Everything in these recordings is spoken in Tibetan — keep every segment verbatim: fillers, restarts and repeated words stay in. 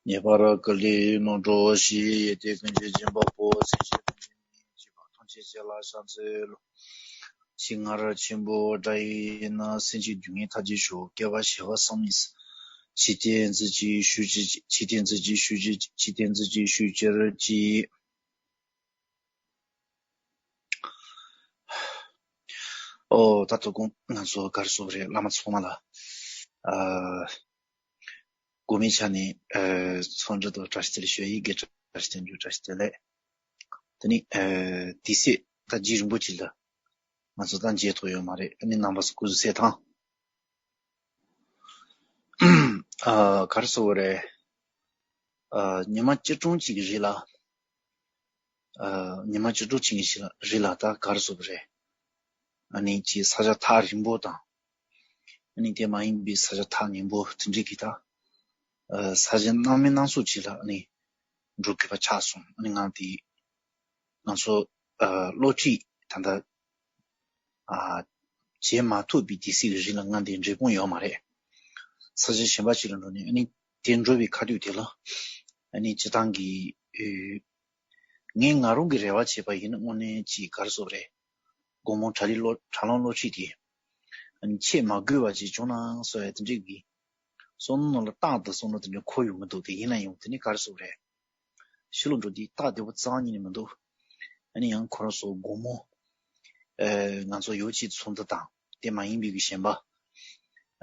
ངེས་པར་བསྐུལ་ཏེ་ནོར་འགྲོ་ཞེས། ཡེ་ཏེ་ཀུན་གྱི་སྦྱིན་པ་པོ། སེམས་ཅན་ཐམས་ཅད་མི་བྱེད་པ་ཐམས་ཅད་ཅེས་ལ་ཕྱག་འཚལ་ལོ། ཞིང་སྔར་ཆེན་པོ་འདྲ་ཡིན་ན། སེམས་ཅན་སྡུག་བསྔལ་མཐའ་ཅན་ཞོག་སྐྱེ་བ་བྱེ་བ་བསམ་མི་སྲིད། ཇི་སྟེ་འཛིན་ཅིག་ཞུ་ཅི། ཇི་སྟེ་འཛིན་ཅིག་ཞུ་ཅི། ཇི་སྟེ་འཛིན་ཅིག་ཞུ་ཅི་ར་ཅི། ཨོ། ད་དོ་དགོང་ང་ཚོ་ག་རེ་ཟེར་དགོས་རེད། བླ་མ་ཚང་མ་ལ། ཨ། དགོས་མེད་ཆ་ནས། ཨ། ཚོགས་འདུ་དང་བཀྲ་ཤིས་བདེ་ལེགས་ཞུ་ཡ་ཡིན། དགེ་བཀྲ་ཤིས་བདེ་ལེགས། བཀྲ་ཤིས་བདེ་ལེགས། དེ་ནི། ཨ། དུས་ཚོད་ད་རྗེས་རིང་པོ་ཅིག་ལ་ང་ཚོ་ད་མཇལ་ཐུབ་ཡོད་མ་རེད། ཨ་ནི་རྣམ་པ་ཚོ་སྐུ་གཟུགས་གསལ་ཐང་། ཨ། ག་རེ་ཟེར་དགོས་རེད། ཨ། ཉི་མ་བཅུ་གྲངས་ཅིག་གི་རིང་ལ། ཨ། ཉི་མ་བཅུ་དྲུག་ཅིག་གི་རིང་ལ་ད་ག་རེ་ཟེར་དགོས་རེད། ཨ་ནི་ཅིག་ས་ཆ་ཐག་རིང་པོ་དང་། ཨ་ནི་དེ་མ་ཡིན་པའི་ས་ཆ་ཐག་ཉེ་པོ་དེ་འདྲ་གི་ད། ཨ། ས་ཆ་སྣང་མིན་སྣང་ཚོགས་ཅིག་ལ་ཨ་ནི་འགྲོ་དགོས་པ་ཆགས་སོང་། ཨ་ནི་ང་དེ་ང་ཚོ། ཨ། སློབ་ཁྲིད་ད་ལྟ། ཨ། བྱེད་མ་ཐུབ་པའི་དུས་ཚོད་ཀྱི་རིང་ལ་ང་འདིར་འབྲས་སྤུངས་ཡོད་མ་རེད། ས་ཆ་གཞན་པ་ཞིག་ལ་འགྲོ་ནས། ཨ་ནི་དེ་འགྲོ་བའི་ཁ་ཐུག་དེ་ལ། ཨ་ནི་སྤྱིར་བཏང་གི། ཨེ། ངས་ང་རང་གི་རེ་བ་བྱས་པ་ཡིན་ན། དངོས་གནས་ཅིག་ག་རེ་ཟེར་དགོས་རེད། དགོང་མོ་གྲྭ་རིགས་སློབ། དྲ་ལམ་སློབ་ཁྲིད་དེ། ཨ་ནི་ཆད་མ་དགོས་པ་ཅིག་བྱུང་ན་བསམ་ཡ་དེ་འདྲ་གི། བསམ་བློ་ནང་ལ་རྟག་ཏུ་བསམ་བློ་དེ་འདྲ་འཁོར་ཡོང་གི་འདུག་དེ་ཡིན་ན་ཡང་དེ་ནི་ག་རེ་ཟེར་དགོས་རེད། ཕྱི་ལོགས་འགྲོ་དུས་སྟབས་བདེ་པོ་རྩ་བ་ཉིད་ནས་མི་འདུག་ཨ་ནི་ཡང་ཁོ་རང་ཚོ་དགོང་མོ། ཨ། ང་ཚོ་ཡོ་ཆས་ཚོགས་འདུ་དང་དེ་མ་ཡིན་པའི་གི་གཞན་པ།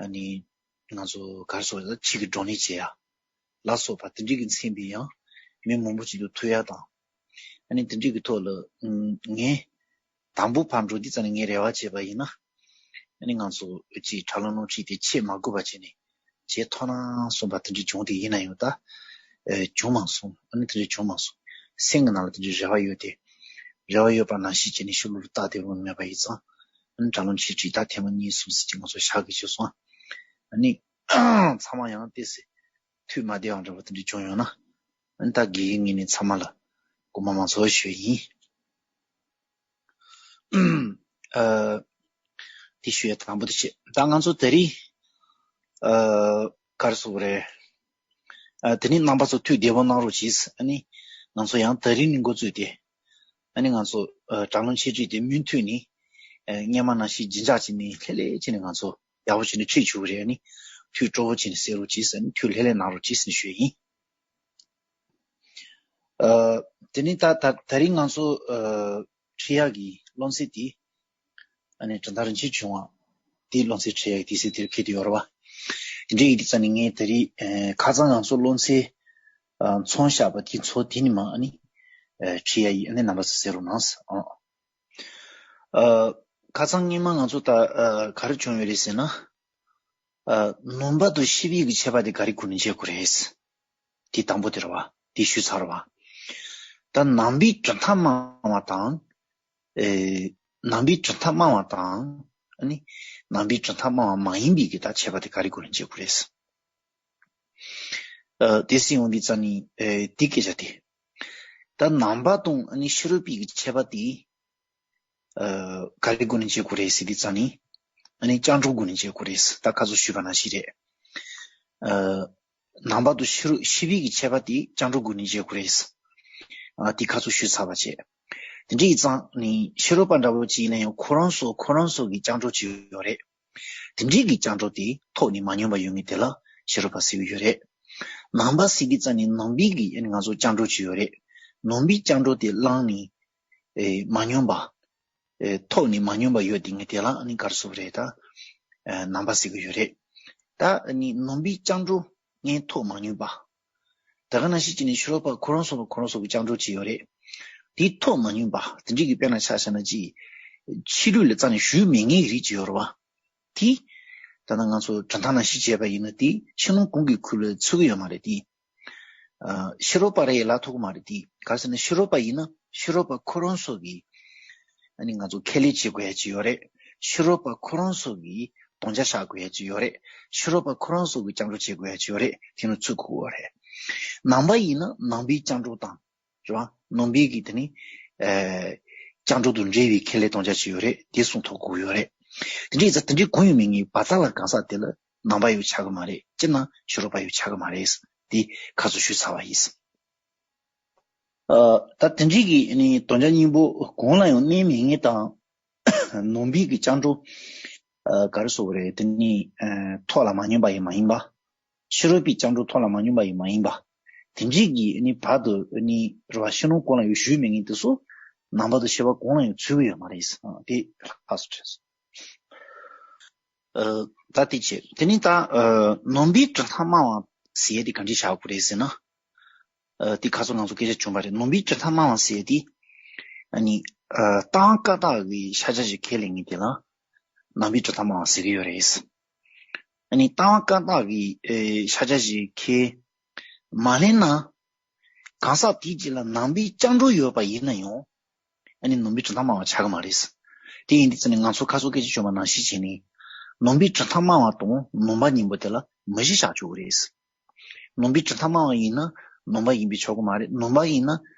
ཨ་ནི་ང་ཚོ་ག་རེ་ཟེར་དགོས་རེད། ཕྱི་གི་བགྲོ་གླེང་བྱེད་ཡ་ལ་སོགས་པ་དེ་འདྲ་གི་མཚན་པའི་ཡང་མི་མང་པོ་ཅིག་ཏུ་ཐུག་ཡ་དང་། ཨ་ནི་དེ་འདྲ་གི་ཐོག་ལ། ཨ། ངས་དང་པོ་ཕར་འགྲོ་དུས་ཙམ་ནས་ངས་རེ་བ་བྱས་པ་ཡིན་ན། ཨ་ནི་ང་ཚོ་ཅིག་དྲ་ལམ་སློབ་ཁྲིད་དེ་ཆད་མ་དགོས་པ་བྱས་ནས་བྱེད་ཐུབ་ན་བསམ་པ་དེ་འདྲ་བྱུང་། དེ་ཡིན་ན་ཡང་ད། ཨེ། བྱུང་མ་སོང་། ཨ་ནི་དེ་འདྲ་བྱུང་མ་སོང་། སེམས་ཀྱི་ནང་ལ་དེ་འདྲའི་རེ་བ་ཡོད་དེ། རེ་བ་ཡོད་པ་ནང་བཞིན་བྱས་ནས་ཕྱི་ལོགས་ལ་སྟབས་བདེ་པོ་མེད་པ་ཡིན་ཙང་། ཨ་ནི་དྲ་ལམ་འཆད་ཁྲིད་ད་ཐེངས་མ་གཉིས་གསུམ་ཙམ་ཅིག་ང་ཚོ་བཞག་གི་བྱས་སོང་། ཨ་ནི་ཚང་མ་ཡང་ཏོག་ཙམ་ཐུགས་མ་བདེ་བ་འདྲ་པོ་དེ་འདྲ་བྱུང་ཡོང་ན། ཨ་ནི་ད་དགེ་རྒན་ངོས་ནས་ཚང་མ་ལ་དགོངས་པ་མང་ཚོགས་ཞུ་ཡིན། ཨ། དེ་ཞུ་ཡ་དང་པོ་དེ་བྱས། ད་ང་ཚོ་དེ་རིང་། ཨ། ག་རེ་ཟེར་དགོས་རེད། ཨ། དེ་ནི་རྣམ་པ་ཚོ་ཐུགས་བདེ་པོ་གནང་རོགས་གྱིས། ཨ་ནི་ང་ཚོ་ཡང་དེ་རིང་ནས་འགོ་བཙུགས་ཏེ། ཨ་ནི་ང་ཚོ། ཨ། དྲ་ལམ་འཆད་ཁྲིད་དེ་མུ་མཐུད་ནས། ཨ། སྔོན་མ་ནང་བཞིན་ཇི་འཇགས་བྱས་ནས་ལྷོད་ལྷོད་བྱས་ནས་ང་ཚོ་ཡག་པོ་བྱས་ནས་ཁྲིད་ཆོག་གི་རེད། ཨ་ནི་ཐུགས་སྤྲོ་པོ་བྱས་ནས་གསན་རོགས་གྱིས། ཨ་ནི་ཐུགས་ལྷོད་ལྷོད་གནང་རོགས་གྱིས་ཟེར་ནས་ཞུ་ཡ་ཡིན། ཨ། དེ་ནི་ད་ད་དེ་རིང་ང་ཚོ། ཨ། ཁྲིད་ཡག་གི་སློབ་ཚན་དེ། ཨ་ནི་གྲུབ་མཐའ་རིན་ཆེན་བྱུང་བ་དེའི་སློབ་ཚན་ཁྲིད་ཡག་གི་དུས་ཚོད་དེར་འཁེལ་དུ་ཡོད་རེད་པ། དེ་འདྲ་ཡིན་དུས་ཙང་ནས་ངས་དེ་རིང་། ཨ། ཁ་སང་ང་ཚོ་སློབ་ཚན། ཨ། མཚམས་བཞག་པ་དེ་ཚོ་དེ་ནས་མར་ཨ་ནི། ཨ། ཁྲིད་ཡག་ཡིན། ཨ་ནི་རྣམ་པ་ཚོ་གསན་རོགས་གནང་། ཨ། ཨ། ཁ་སང་སྔོན་མ་ང་ཚོ་ད། ཨ། ག་རེ་བྱུང་ཡོད་རེད་ཟེར་ན། ཨ། ནང་པ་དང་ཤེས་པའི་གི་ཁྱད་པར་དེ་ག་རེ་སྒོ་ནས་འབྱེད་དགོས་རེད། དེ་དང་པོ་དེ་རེད་པ། དེ་ཞུས་ཚར་བ། ད་ནང་པའི་གྲུབ་མཐའ་སྨྲ་བ་དང་། ཨེ། ནང་པའི་གྲུབ་མཐའ་སྨྲ་བ་དང་། ཨ་ནི་ནང་པའི་གྲུབ་མཐའ་སྨྲ་བ་མ་ཡིན་པའི་གི་ད་ཁྱད་པར་དེ་ག་རེ་སྒོ་ནས་འབྱེད་དགོས་རེད། ཨ། དེ་ཟེར་ཡོང་དུས་ཙང་ནས། ཨེ། དེ་སྐད་ཆ་དེ། ད་ནང་པ་དང་ཨ་ནི་ཕྱི་རོལ་པའི་གི་ཁྱད་པར་དེ། ཨ། ག་རེ་སྒོ་ནས་འབྱེད་དགོས་རེད་ཟེར་དུས་ཙང་ནས། ཨ་ནི་སྤྱང་གྲུང་སྒོ་ནས་འབྱེད་དགོས་རེད། ད་ཁ་སང་ཞུས་པ་ནང་བཞིན་རེད། ཨ། ནང་པ་དང་ཕྱི་རོལ། ཤེས་པའི་གི་ཁྱད་པར་དེ་སྤྱང་གྲུང་སྒོ་ནས་འབྱེད་དགོས་རེད། ཨ། དེ་ཁ་སང་ཞུས་ཚར་བ་བྱས། དེ་འདྲ་ཡིན་ཙང་ནི་ཕྱི་རོལ་པ་འདྲ་པོ་ཅིག་ཡིན་ན་ཡང་ཁོ་རང་ཚོ་ཁོ་རང་ཚོ་གི་སྤྱང་གྲུང་ཅིག་ཡོད་རེད། དེ་འདྲའི་གི་སྤྱང་གྲུང་དེ་ཐོག་ནས་མ་སྙོམས་པ་ཡོད་མཁན་དེ་ལ་ཕྱི་རོལ་པ་ཟེར་གྱི་ཡོད་རེད། ནང་པ་ཟེར་དུས་ཙང་ནས་ནང་པའི་གི་ཨ་ནི་ང་ཚོ་སྤྱང་གྲུང་ཅིག་ཡོད་རེད། ནང་པའི་སྤྱང་གྲུང་དེ་བླངས་ནས། ཨེ། མ་སྙོམས་པ། ཨེ། ཐོག་ནས་མ་སྙོམས་པ་ཡོད་དེ་ངས་དེ་ལ་ཨ་ནི་ག་རེ་ཟེར་དགོས་རེད་ད། ཨེ། ནང་པ་ཟེར་གྱི་ཡོད་རེད། ད་ཨ་ནི་ནང་པའི་སྤྱང་གྲུང་ངས་ཐོག་མ་སྙོམས་པ། ད་ག་ནང་བཞིན་བྱས་ནས་ཕྱི་རོལ་པ་ཁོ་རང་ཚོ་ཁོ་རང་ཚོ་གི་སྤྱང་གྲུང་ཅིག་ཡོད་རེད། དེའི་ཐོག་མ་སྙོམས་པ། དེ་འདྲའི་གི་དཔེར་ན་ཆ་བཞག་ན་ཅིག་ཕྱི་ལུས་ལ་རྩ་ནས་ཞུགས་མེད་མཁན་གྱི་རིགས་ཅིག་ཡོད་རེད་པ། དེ། ད་ལྟ་ང་ཚོ་གྲུབ་མཐའ་ནང་བཞིན་བྱས་པ་ཡིན་ན་དེ་ཕྱི་ནང་གང་གི་ཁུལ་ལ་ཚུད་ཀྱི་ཡོད་མ་རེད་དེ། ཨ། ཕྱི་རོལ་པ་རེད་ལབ་ཐུབ་ཀྱི་མ་རེད་དེ། ག་རེ་ཟེར་ན་ཕྱི་རོལ་པ་ཡིན་ན་ཕྱི་རོལ་པ་ཁོ་རང་ཚོ་གིས་ཨ་ནི་ང་ཚོ་ཁས་ལེན་བྱེད་དགོས་ཡ་ཅིག་ཡོད་རེད། ཕྱི་རོལ་པ་ཁོ་རང་ཚོ་གིས་དམ་བཅའ་བཞག་དགོས་ཡ་ཅིག་ཡོད་རེད། ཕྱི་རོལ་པ་ཁོ་རང་ཚོ་གིས་སྤྱང་གྲུང་བྱེད་དགོས་ཡ་ཅིག་ཡོད་རེད། དེ་ནི་ཚུད་དགོས་ཡོད་རེད། ནང་པ་ཡིན་ན་ནང་པའི་སྤྱང་གྲུང་དང་། རེད་པ། ནང་པའི་གི་དེ་ནི། ཨ། སྤྱང་གྲུང་དང་འབྲེལ་བའི་ཁས་ལེན་དམ་བཅའ་ཅིག་ཡོད་རེད། དེ་སྲུང་ཐུབ་དགོས་ཡོད་རེད། དེ་འདྲའི་ཙང་དེ་འདྲའི་གང་ཡང་མེད་མཁན་བར་ཐག་ལ་གང་ཟག་དེ་ལ་ནང་པ་ཡང་ཆགས་ཀྱི་མ་རེད། སྤྱིར་ན་ཕྱི་རོལ་པ་ཡང་ཆགས་ཀྱི་མ་རེད། དེ་ཁ་སོ་ཞུས་ཚར་བ་ཡིན། ཨ། ད་དེ་འདྲའི་གི་ནི་དོན་བྱ་སྙིང་པོ་གང་ལ་ཡང་གནས་མེད་ངེས་དང་། ནང་པའི་གི་སྐྱབས་འགྲོ། ཨ། ག་རེ་ཟེར་དགོས་རེད། དེ་ནི། ཨ། ཐོག་ལ་མ་ཉམས་པ་ཡང་མ་ཡིན་པ། ཕྱི་རོལ་པའི་སྐྱབས་འགྲོ་ཐོག་ལ་མ་ཉམས་པ་ཡང་མ་ཡིན་པ། དེ་འདྲའི་གི་ནི་བར་དུ་ནི་རེད་བ། ཕྱི་ནང་གང་ལ་ཡང་ཞུགས་མེད་ངེས་དེ་ཚོ་ནང་པ་དང་ཕྱི་པ་གང་ལ་ཡང་ཚུད་ཀྱི་ཡོད་མ་རེད། ཨ། དེ་ལྷག་སུ་ཕྲད་སོང་། ཨ། ད་དེ་བྱས། དེ་ནི་ད། ཨ། ནང་པའི་གྲུབ་མཐའ་སྨྲ་བ་ཟེར་ཡས་དེ་ག་འདྲས་བྱ་དགོས་རེད་ཟེར་ན། ཨ། དེ་ཁ་སང་ང་ཚོ་སྐད་ཆ་བྱུང་བ་རེད། ནང་པའི་གྲུབ་མཐའ་སྨྲ་བ་ཟེར་ཡས་དེ། ཨ་ནི། ཨ། རྟགས་བཀའ་རྟགས་ཀྱི་ཕྱག་རྒྱ་ཞིག་ཁས་ལེན་མཁན་དེ་ལ་ནང་པའི་གྲུབ་མཐའ་སྨྲ་བ་ཟེར་གྱི་ཡོད་རེད། ཨ་ནི་རྟགས་བཀའ་རྟགས་ཀྱི། ཨེ། ཕྱག་རྒྱ་ཞིག་ཁས་མ་ལེན་ན། གང་ཟག་དེའི་རྗེས་ལ་ནང་པའི་སྐྱབས་འགྲོ་ཡོད་པ་ཡིན་ན་ཡང་། ཨ་ནི་ནང་པའི་གྲུབ་མཐའ་སྨྲ་བ་ཆགས་ཀྱི་མ་རེད། དེ་ཡིན་དུས་ཙང་ནས་ང་ཚོ་ཁ་སང་སྐད་ཆ་བྱུང་བ་ནང་བཞིན་བྱས་ནས། ནང་པའི་གྲུབ་མཐའ་སྨྲ་བ་དང་ནང་པ་གཉིས་པོ་དེ་ལ་མི་གཞི་བཞག་ཆོག་གི་རེད། ནང་པའི་གྲུབ་མཐའ་སྨྲ་བ་ཡིན་ན་ནང་པ་ཡིན་པས་ཆོག་གི་མ་རེད། ནང་པ་ཡིན་ན་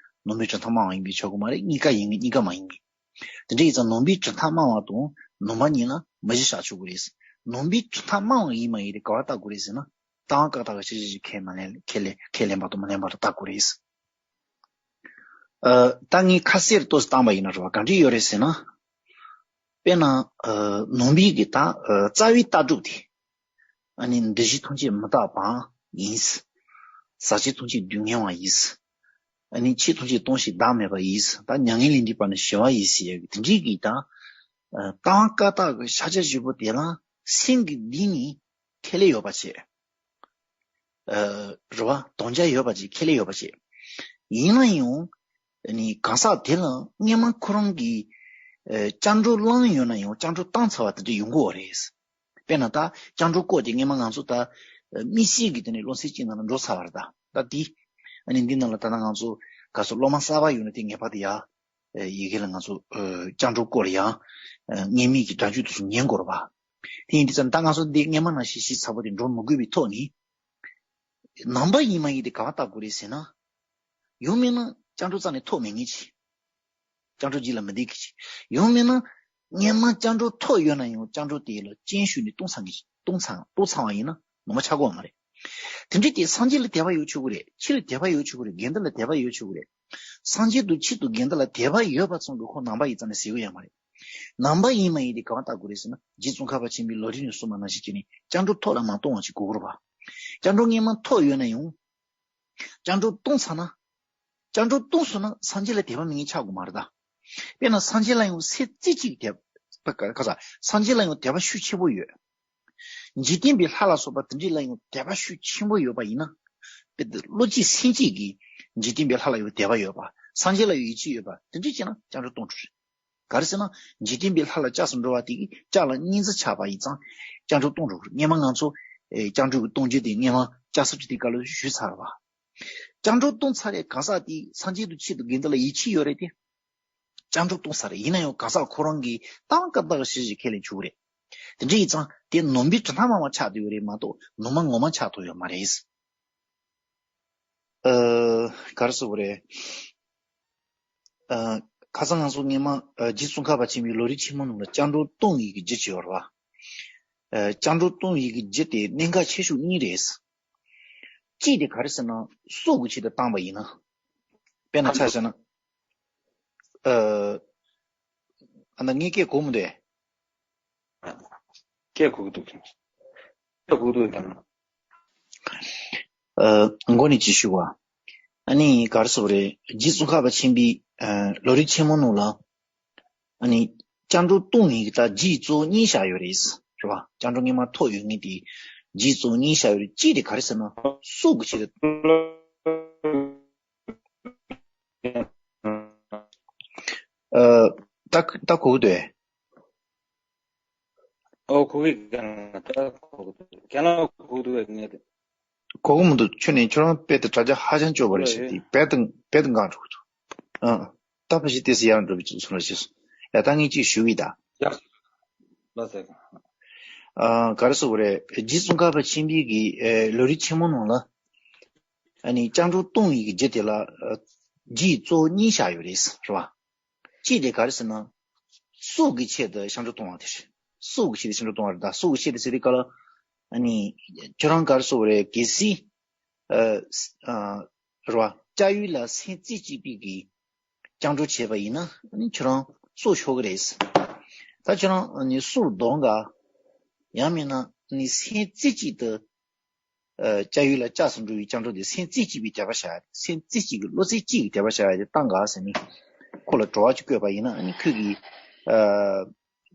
ནང་པའི་གྲུབ་མཐའ་སྨྲ་བ་ཡིན་པས་ཆོག་གི་མ་རེད། གཉིས་ཀ་ཡིན་གཉིས་ཀ་མ་ཡིན་གི། དེ་འདྲ་ཡིན་ཙང་ནང་པའི་གྲུབ་མཐའ་སྨྲ་བ་དང་ནང་པ་གཉིས་ལ་མི་གཞི་བཞག་ཆོག་གི་རེད། ནང་པའི་གྲུབ་མཐའ་སྨྲ་བ་ཡིན་མ་ཡིན་དེ་ག་པར་བལྟ་དགོས་རེད་ཟེར་ན། རྟགས་བཀའ་རྟགས་ཀྱི་ཕྱག་རྒྱ་ཞིག་ཁས་མ་ལེན། ཁས་ལེན། ཁས་ལེན་པ་དང་མ་ལེན་པ་ལ་བལྟ་དགོས་རེད། ཨ། ད་ངས་ཁ་གསལ་ཏོག་ཙམ་བཏང་པ་ཡིན་ན་རེད་བ། ག་འདྲ་ཡོད་རེད་ཟེར་ན། དཔེར་ན། ཨ། ནང་པའི་གི་ད། ཨ། རྩ་བའི་ལྟ་གྲུབ་དེ། ཨ་ནི་འདུ་བྱེད་ཐམས་ཅད་མི་རྟག་པའང་ཡིན། ཟག་བཅས་ཐམས་ཅད་སྡུག་བསྔལ་བ་ཡིན། ཨ་ནི་ཆོས་ཐམས་ཅད་སྟོང་ཞིང་བདག་མེད་པ་ཡིན། ད་མྱ་ངན་ལས་འདས་པ་ནི་ཞི་བ་ཡིན་ཟེར་ཡ་གི་དེ་འདྲའི་གི་ད། ཨ། རྟགས་བཀའ་རྟགས་ཀྱི་ཕྱག་རྒྱ་བཞི་པོ་དེ་ལ་སེམས་ཀྱི་གཏིང་ནས་ཁས་ལེན་ཡོད་པ་བྱས། ཨ། རེད་བ། དམ་བཅའ་ཡོད་པ་ཅིག་ཁས་ལེན་ཡོད་པ་ཅིག་ཡིན་ན་ཡང་། ནི་གང་ཟག་དེ་ལ་སྔོན་མ་ཁོ་རང་གིས། ཨ། སྐྱབས་འགྲོ་བླངས་ཡོད་ན་ཡང་སྐྱབས་འགྲོ་བཏང་ཚར་བ་དེ་འདྲ་ཡོང་གི་ཡོད་རེད། དཔེར་ན་ད་སྐྱབས་འགྲོ་སྐོར་དེ་སྔོན་མ་ང་ཚོ་ད། ཨ། དམིགས་བསལ་གྱི་དེ་ནས་སློབ་ཚན་གཅིག་ནང་ལ་འགྲོ་ཚར་བ་རེད་ད། ད་དེ། ཨ་ནི་འདི་ནང་ལ་ད་ལྟ་ང་ཚོ་ག་ཚོད་སློབ་མ་གསར་པ་ཡོད་ན་དེ་ངེས་པར་དུ་ཡ། ཨ། ཡི་གེ་ལ་ང་ཚོ། ཨ། སྐྱབས་འགྲོ་སྐོར་ཡང་། ཨ། སྔོན་མའི་གི་སྒྲ་བསྒྱུར་དེ་ཚོ་ཉན་དགོས་རེད་པ། དེ་ཡིན་དུས་ཙང་ད་ང་ཚོ་འདི་སྔོན་མ་ནང་བཞིན་ཞིབ་ཚགས་པོ་དེ་འགྲོ་མི་དགོས་པའི་ཐོག་ནས། ནང་པ་ཡིན་མ་ཡིན་དེ་ག་པར་བལྟ་དགོས་རེད་ཟེར་ན། ཡང་མིན་ན་སྐྱབས་འགྲོ་རྩ་ནས་ཐོབ་མེད་མཁན་ཅིག་སྐྱབས་འགྲོ་རྗེས་ལ་མི་འདེད་མཁན་ཅིག་ཡང་མིན་ན། སྔོན་མ་སྐྱབས་འགྲོ་ཐོབ་ཡོད་ན་ཡང་སྐྱབས་འགྲོ་དེ་ལ་རྐྱེན་ཞུགས་ནས་སྟོང་ཚང་གི། སྟོང་ཚང་། སྟོང་ཚང་བ་ཡིན་ན་ནང་པ་ཆགས་ཀྱི་ཡོད་མ་རེད། དེ་འདྲ་དེ་སངས་རྒྱས་ལ་དད་པ་ཡོད་ཆོག་གི་རེད། ཆོས་ལ་དད་པ་ཡོད་ཆོག་གི་རེད། དགེ་འདུན་ལ་དད་པ་ཡོད་ཆོག་གི་རེད། སངས་རྒྱས་དང་ཆོས་དང་དགེ་འདུན་ལ་དད་པ་ཡོད་པ་ཙམ་གྱིས་ཁོ་ནང་པ་ཡིན་རྩ་ནས་ཟེར་གྱི་ཡོད་མ་རེད། ནང་པ་ཡིན་མ་ཡིན་དེ་ག་པར་བལྟ་དགོས་རེད་ཟེར་ན། རྗེ་ཙོང་ཁ་པ་ཆེན་པོས་ལམ་རིམ་ནས་གསུངས་པ་ནང་བཞིན་བྱས་ནས་སྐྱབས་འགྲོ་ཐོབ་ལ་མ་གཏོང་བ་ཞིག་དགོས་ཀྱི་རེད་པ། སྐྱབས་འགྲོ་སྔོན་མ་ཐོབ་ཡོད་ན་ཡང་། སྐྱབས་འགྲོ་བཏང་ཚར་ན། སྐྱབས་འགྲོ་བཏང་སོང་ན་སངས་རྒྱས་ལ་དད་པ་མེད་མཁན་ཆགས་དགོས་མ་རེད་ད། དཔེར་ན་སངས་རྒྱས་ལ་ཡང་སེམས་རྩེ་གཅིག་དད་པ། ག་ས། སངས་རྒྱས་ལ་ཡང་དད་པ་ཤུགས་ཆེན་པོ་ཡོད། འཇིག་རྟེན་པའི་ལྷ་ལ་སོགས་པ་དེ་འདྲ་ལ་ཡང་དད་པ་ཤུགས་ཆེན་པོ་ཡོད་པ་ཡིན་ན། དཔེ་དེ་བློ་གཅིག་སེམས་གཅིག་གིས་འཇིག་རྟེན་པའི་ལྷ་ལ་ཡང་དད་པ་ཡོད་པ། སངས་རྒྱས་ལ་ཡང་ཡིད་ཆེས་ཡོད་པ། དེ་འདྲ་བྱས་ན་སྐྱབས་འགྲོ་གཏོང་འགྲོ་རེད། ག་རེ་ཟེར་ན། འཇིག་རྟེན་པའི་ལྷ་ལ་སྐྱབས་སུ་འགྲོ་བ་དེ་གིས་སྐྱབས་ལ་གཉིས་འཛིན་ཆགས་པ་ཡིན་ཙང་། སྐྱབས་འགྲོ་གཏོང་འགྲོ་གི་རེད། སྔོན་མ་ང་ཚོ། ཨེ། སྐྱབས་འགྲོ་གི་གཏོང་རྒྱུ་དེ་སྔོན་མ་སྐྱབས་སུ་ཁྲིད་དེ་སྐབས་ལ་ཞུས་ཚར་བ། སྐྱབས་འགྲོ་གཏོང་ཚར་བའི་གང་ཟག་དེ་སངས་རྒྱས་དང་ཆོས་དང་དགེ་འདུན་ལ་ཡིད་ཆེས་ཡོད་རེད་དེ། སྐྱབས་འགྲོ་གཏོང་ཚར་རེད། ཡིན་ན་ཡང་གང་ཟག་ཁོ་རང་གིས་རྟགས་བཀའ་རྟགས་ཀྱི་ཕྱག་རྒྱ་ཁས་ལེན་ཆོག་གི་རེད། དེ་འདྲ་ཡིན་ཙང་དེ་ནང་པའི་གྲུབ་མཐའ་སྨྲ་བ་ཆགས་བསྡད་ཡོད་རེད་མ་གཏོགས་ནང་པ་ངོ་མ་ཆགས་ཐུབ་ཡོད་མ་རེད། ཨ། ག་རེ་ཟེར་དགོས་རེད། ཨ། ཁ་སང་ང་ཚོ་སྔོན་མ། ཨ། རྗེ་ཙོང་ཁ་པ་ཆེན་པོའི་ལམ་རིམ་ཆེན་མོ་ནང་ལ་སྐྱབས་འགྲོ་གཏོང་ཡས་ཀྱི་རྒྱུ་བྱས་པ་རེད་པ། ཨ། སྐྱབས་འགྲོ་གཏོང་ཡས་ཀྱི་རྒྱུ་དེ་གནད་འགག་ཆེ་ཤོས་གཉིས་རེད། གཅིག་དེ་ག་རེ་ཟེར་ན། སྲོག་གི་ཆེད་དུ་བཏང་པ་ཡིན་ན། དཔེར་ན་ཆ་བཞག་ན། ཨ། ཨ། ད་ངས་སྐད་གོ་མི་འདུག་གས། སྐད་གོ་གི་འདུག་སྐད་གོ་གི་འདུག་ཀྱང་། ཨ། མགོ་ནས་ཅིག་ཞུ་བ། ཨ་ནི་ག་རེ་ཟེར་དགོས་རེད། རྗེ་ཙོང་ཁ་པ་ཆེན་པོའི། ཨ། ལམ་རིམ་ཆེན་མོ་ནང་ལ། ཨ་ནི་སྐྱབས་འགྲོ་གཏོང་ཡས་ཀྱི་ད་རྒྱུ་གཙོ་བོ་གཉིས་བཞག་ཡོད་རེད། རེད་པ། སྐྱབས་འགྲོ་སྔོན་མ་ཐོབ་ཡོད་མཁན་དེ་རྒྱུ་གཙོ་བོ་གཉིས་བཞག་ཡོད་རེད། གཅིག་དེ་ག་རེ་ཟེར་ན། སྲོག་གི་ཆེད་དུ། ཨ། ད་ད་གོ་གི་འདུག་གས། ཨོ། གོ་གི་ཀྱང་ད་གོ་གི་འདུག་ཁྱེད་རང་གོ་གི་འདུག་གས། ངས་དེ། གོ་གི་མི་འདུག་ཁྱོད་ནས་ཁྱོད་རང་དཔེ་དེ་དྲ་རྒྱ་ཧ་ཅང་སྐྱོ་བ་རེད་ཟེར་དེ། དཔེ་དེ་དཔེ་དེ་འགག་འགྲོ་གི་འདུག་ཨ། ད་ཕ་གཞི་དེ་སུ་ཡར་འགྲོ་བའི་ཚུལ་ལ་བྱས་སོང་། ཡ། ད་ངས་ཅིག་ཞུ་གི་ད། ཡ། ལ་ཟེར། ཨ། ག་རེ་ཟེར་དགོས་རེད། རྗེ་ཙོང་ཁ་པ་ཆེན་པོའི་གི། ཨེ། ལམ་རིམ་ཆེན་མོ་ནང་ལ། ཨ་ནི་སྐྱབས་འགྲོ་གཏོང་ཡས་ཀྱི་རྒྱུ་དེ་ལ། ཨ། རྒྱུ་གཙོ་བོ་གཉིས་བཞག་ཡོད་རེད། རེད་པ། གཅིག་དེ་ག་རེ་ཟེར་ན། སྲོག་གི་ཆེད་དུ་སྐྱབས་འགྲོ་གཏོང་བ་དེ་རེད། སྲོག་གི་ཆེད་དུ་སྐྱབས་འགྲོ་གཏོང་བ་རེད། ད་སྲོག་གི་ཆེད་དུ་ཟེར་དུས་སྐབས་ལ། ཨ་ནི་ཁྱོད་རང་ག་རེ་ཟེར་དགོས་རེད། གལ་སྲིད། ཨ་ཨ་རེད་བ། ལྕགས་ཡོས་ལ་སེམས་རྩེ་གཅིག་པའི་གི་སྤྱང་གྲུང་བྱས་པ་ཡིན་ན་ཨ་ནི་ཁྱོད་རང་སྲོག་ཤོར་གི་རེད། ད་ཁྱོད་རང་ཨ་ནི་སྲོག་འདོར་ག་ཡང་མིན་ན་ཨ་ནི་སེམས་རྩེ་གཅིག་ཏུ་ཨ་ལྕགས་ཡོས་ལ་སྐྱབས་སུ་འགྲོ་བའི་སྤྱང་གྲུང་དེ་སེམས་རྩེ་གཅིག་པའི་དད་པ་བྱ་ཡ་དེ། སེམས་རྩེ་གཅིག་གི་བློ་རྩེ་གཅིག་གི་དད་པ་བྱ་ཡ་དེ་བཏང་ག་ཟེར་ནས་ཁོ་ལ་དྲི་བ་ཅིག་བཀོད་པ་ཡིན་ན། ཨ་ནི་ཁོས་ཀྱིས་ཨ་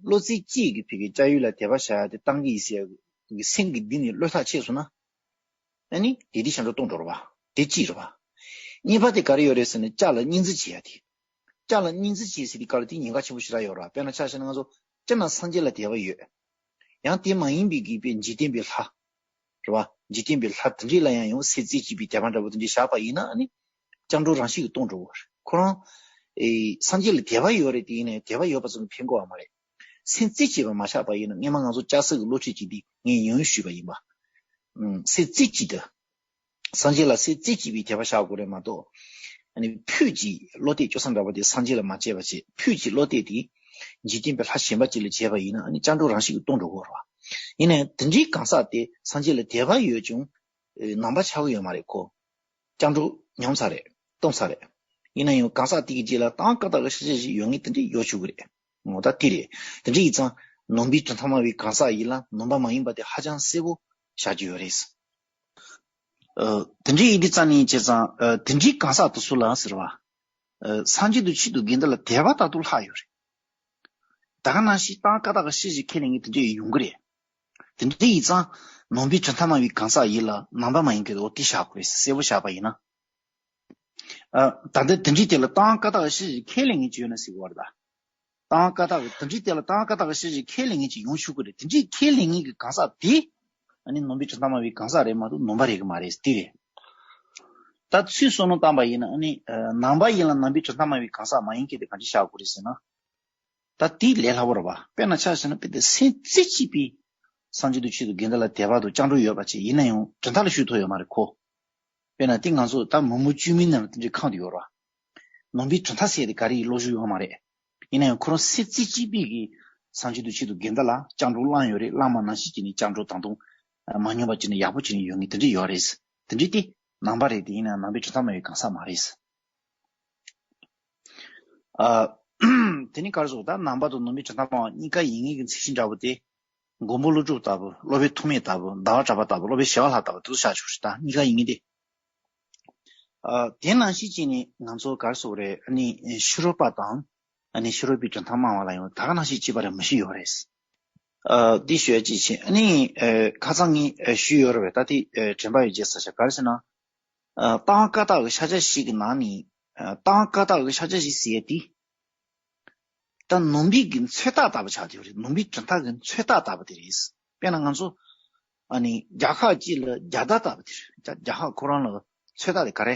བློ་རྩེ་གཅིག་གིས་ཕ་གི་ལྕགས་ཡོས་ལ་དད་པ་བྱ་ཡ་དེ་བཏང་གི་ཡིན་ཟེར་ཡ་གི་སེམས་ཀྱི་གཏིང་ནས་བློས་ཐག་ཆོད་སོང་ན། ཨ་ནི་དེ་དེ་སྤྱང་གྲུང་སྟོང་འགྲོ་རེད་བ། དེ་གཅིག་རེད་བ། གཉིས་པ་དེ་ག་རེ་ཡོད་རེད་ཟེར་ན་ལྕགས་ལ་སྙིང་རྩེ་བྱེད་ཡ་དེ། ལྕགས་ལ་སྙིང་རྩེ་བྱེད་ཟེར་དུས་སྐབས་ལ་དེ་ཉེན་ཁ་ཆེན་པོ་ཞེ་དྲག་ཡོད་རེད་བ། དཔེར་ན་ཆ་བཞག་ན་ང་ཚོ་སྤྱིར་ན་སངས་རྒྱས་ལ་དད་པ་ཡོད། ཡང་དེ་མ་ཡིན་པའི་གི་དཔེ་འཇིག་རྟེན་པའི་ལྷ། རེད་བ། འཇིག་རྟེན་པའི་ལྷ་དེ་འདྲས་ལ་ཡང་ཡང་སེམས་རྩེ་གཅིག་པའི་དད་པ་འདྲ་པོ་དེ་འདྲས་བཞག་པ་ཡིན་ན་ཨ་ནི་སྤྱང་གྲུང་རང་བཞིན་གྱིས་སྟོང་འགྲོ་གི་རེད། ཁོ་རང་ཨེ་སངས་རྒྱས་ལ་དད་པ་ཡོད་རེད་དེ། ཡིན་ནའི་དད་པ་ཡོད་པ་ཙམ་གྱིས་ཕན་གི་ཡོད་མ་རེད། སེམས་རྩེ་གཅིག་པ་མ་ཆགས་པ་ཡིན་ན། སྔོན་མ་ང་ཚོ་ལྕགས་བསྲེགས་ཀྱི་བློ་ཁྲིད་ཅིག་འདི་ངས་ཡང་ཡང་ཞུས་པ་ཡིན་པ། ཨུམ། སེམས་རྩེ་གཅིག་ཏུ། སངས་རྒྱས་ལ་སེམས་རྩེ་གཅིག་པའི་དད་པ་བཞག་དགོས་རེད་མ་གཏོགས། ཨ་ནི་ཕུད་ཀྱི་བློ་གཏད་སྐྱོ་ས་འདྲ་པོ་དེ་སངས་རྒྱས་ལ་མ་བྱས་པ་བྱས། ཕུད་ཀྱི་བློ་གཏད་དེ་འཇིག་རྟེན་པའི་ལྷ་གཞན་པ་ཅིག་ལ་བྱས་པ་ཡིན་ན་ཨ་ནི་སྤྱང་གྲུང་རང་བཞིན་གྱིས་སྟོང་འགྲོ་གི་རེད་བ། ཡིན་ནའི་དེ་འདྲའི་གང་ཟག་དེ་སངས་རྒྱས་ལ་དད་པ་ཡོད་ཀྱང་ནང་པ་ཆགས་ཀྱི་ཡོད་མ་རེད་ཁོ། སྤྱང་གྲུང་ཉམས་ཚར་རེད། སྟོང་ཚར་རེད། ཡིན་ན་ཡང་གང་ཟག་དེ་གི་རྗེས་ལ་ཏང་བཀའ་རྟགས་ཀྱི་ཤེས་བྱ་ཞིག་ཡོད་མཁན་དེ་འདྲ་ཡོད་ཆོག་གི་རེད། འོ་ད་དེ་རེད། དེ་འདྲ་ཡིན་ཙང་ནང་པའི་གྲུབ་མཐའ་སྨྲ་བའི་གང་ཟག་ཡིན་ལ་ནང་པ་མ་ཡིན་པ་དེ་ཧ་ཅང་གསལ་པོ་བཞག་རྒྱུ་ཡོད་རེད། ཨ། དེ་འདྲ་ཡིན་དུས་ཙང་ནི་བྱས་ཙང་། ཨ། དེ་འདྲའི་གང་ཟག་དེ་ཚོ་ལ་ཟེར་བ། ཨ། སངས་རྒྱས་དང་ཆོས་དང་དགེ་འདུན་ལ་དད་པ་ད་དུང་ལྷག་ཡོད་རེད། ད་ག་ནང་བཞིན་ཏང་བཀའ་རྟགས་ཀྱི་ཤེས་བྱ་ཁས་ལེན་མཁན་དེ་འདྲ་ཡོང་གི་རེད། དེ་འདྲ་ཡིན་ཙང་ནང་པའི་གྲུབ་མཐའ་སྨྲ་བའི་གང་ཟག་ཡིན་ལ་ནང་པ་མ་ཡིན་མཁན་དེ་འོ་དེ་བཞག་དགོས་རེད། གསལ་པོ་བཞག་པ་ཡིན་ན། ཨ། ད་ལྟ་དེ་འདྲའི་དེ་ལ་ཏང་བཀའ་རྟགས་ཀྱི་ཤེས་བྱ་ཁས་ལེན་མཁན་ཅིག་ཡོད་ན་ཟེར་གི་རེད་ད། ཏང་བཀའ་རྟགས་ཀྱི་དེ་འདྲའི་དེ་ལ་ཏང་བཀའ་རྟགས་ཀྱི་ཤེས་བྱ་ཁས་ལེན་མཁན་ཅིག་ཡོང་ཆོག་གི་རེད། དེ་འདྲའི་ཁས་ལེན་མཁན་གྱི་གང་ཟག་དེ་ཨ་ནི་ནང་པའི་གྲུབ་མཐའ་སྨྲ་བའི་གང་ཟག་རེད་མ་གཏོགས་ནང་པ་རེད་གི་མ་རེད། དེ་རེད། ད་ཚུལ་བསམ་བློ་བཏང་པ་ཡིན་ན་ཨ་ནི་ནང་པ་ཡིན་ལ་ནང་པའི་གྲུབ་མཐའ་སྨྲ་བའི་གང་ཟག་མ་ཡིན་མཁན་དེ་གང་ཅི་བཞག་དགོས་རེད་ཟེར་ན། ད་དེ་ལས་སླ་པོ་རེད་པ། དཔེར་ན་ཆ་བཞག་ན་དཔེ་དེ་སེམས་རྩེ་གཅིག་པའི་སངས་རྒྱས་དང་ཆོས་དང་དགེ་འདུན་ལ་དད་པ་དང་སྤྱང་གྲུང་ཡོད་པ་ཅིག་ཡིན་ན་ཡང་གྲུབ་མཐའ་ལ་ཞུགས་ཐུབ་ཡོད་མ་རེད་ཁོ། དཔེར་ན་དེ་ང་ཚོ་ད་མི་མང་དཀྱུས་མའི་ནང་ལ་དེ་འདྲའི་ཁོངས་དེ་ཡོད་རེད་པ། ནང་པའི་གྲུབ་མཐའ་ཟེར་དེ་ག་རེ་ཡི་བློ་གཟུ་ཡོད་མ་རེད། ཡིན་ན་ཡང་ཁོ་རང་སེམས་རྩེ་གཅིག་པའི་གི་སངས་རྒྱས་དང་ཆོས་དང་དགེ་འདུན་ལ་སྤྱང་གྲུང་བླངས་ཡོད་རེད། བླངས་པ་ནང་བཞིན་བྱས་ནས་སྤྱང་གྲུང་དང་དུ་མ་ཉམས་པ་བྱས་ནས་ཡག་པོ་བྱས་ནས་ཡོད་མཁན་དེ་འདྲ་ཡོད་རེད། དེ་འདྲ་དེ་ནང་པ་རེད། དེ་ཡིན་ན་ནང་པའི་གྲུབ་མཐའ་སྨྲ་བའི་གང་ཟག་མ་རེད། ཨ། དེ་ནི་ག་རེ་ཟེར། ད་ནང་པ་དང་ནང་པའི་གྲུབ་མཐའ་སྨྲ་བ་གཉིས་ཀ་ཡིན་མཁན་གྱི་ཚིག་གཞི་འདྲ་པོ་དེ། མགོན་པོ་ཀླུ་སྒྲུབ་ལྟ་བུ། སློབ་དཔོན་ཐོགས་མེད་ལྟ་བུ། ཟླ་བ་གྲགས་པ་ལྟ་བུ། སློབ་དཔོན་ཞི་བ་ལྷ་ལྟ་བུ་དེ་ཚོ་ཆགས་ཆོག་རེད། ད་གཉིས་ཀ་ཡིན་མཁན་དེ། ཨ། དེ་ནང་བཞིན་བྱས་ནས་ང་ཚོ་ག་རེ་ཟེར་དགོས་རེད། ཨ་ནི་ཕྱི་རོལ་པ་དང་ཨ་ནི་ཕྱི་རོལ་པའི་གྲུབ་མཐའ་སྨྲ་བ་ལ་ཡང་ད་ག་ནང་བཞིན་གཅིག་པ་རེད་མ་གཞི་ཡོད་རེད། ཨ། འདི་ཞུ་ཡ་གཅིག་བྱས། ཨ་ནི་ཨ་ཁ་སང་ངས་ཨ་ཞུས་ཡོད་རེད་པས། ད་དེ་ཨ་དྲན་པ་ཡོད་བྱས་ཟེར་བྱས། ག་རེ་ཟེར་ན། ཨ། ཏང་བཀའ་རྟགས་ཀྱི་ཤཱཀྱ་བཞི་གི་ནང་ནས། ཨ། ཏང་བཀའ་རྟགས་ཀྱི་ཤཱཀྱ་བཞི་ཟེར་ཡ་དེ། ད་ནང་པའི་གི་མཚོན་རྟགས་ལྟ་བུ་ཆགས་བསྡད་ཡོད་རེད། ནང་པའི་གྲུབ་མཐའ་གི་མཚོན་རྟགས་ལྟ་བུ་དེ་རེད། དཔེར་ན་ང་ཚོ་ཨ་ནི་རྒྱལ་ཁབ་ཅིག་ལ་རྒྱལ་དར་ལྟ་བུ་དེ་རེད། རྒྱལ་རྒྱལ་ཁབ་ཁོ་རང་ལ་མཚོན་རྟགས་དེ་ག་རེ།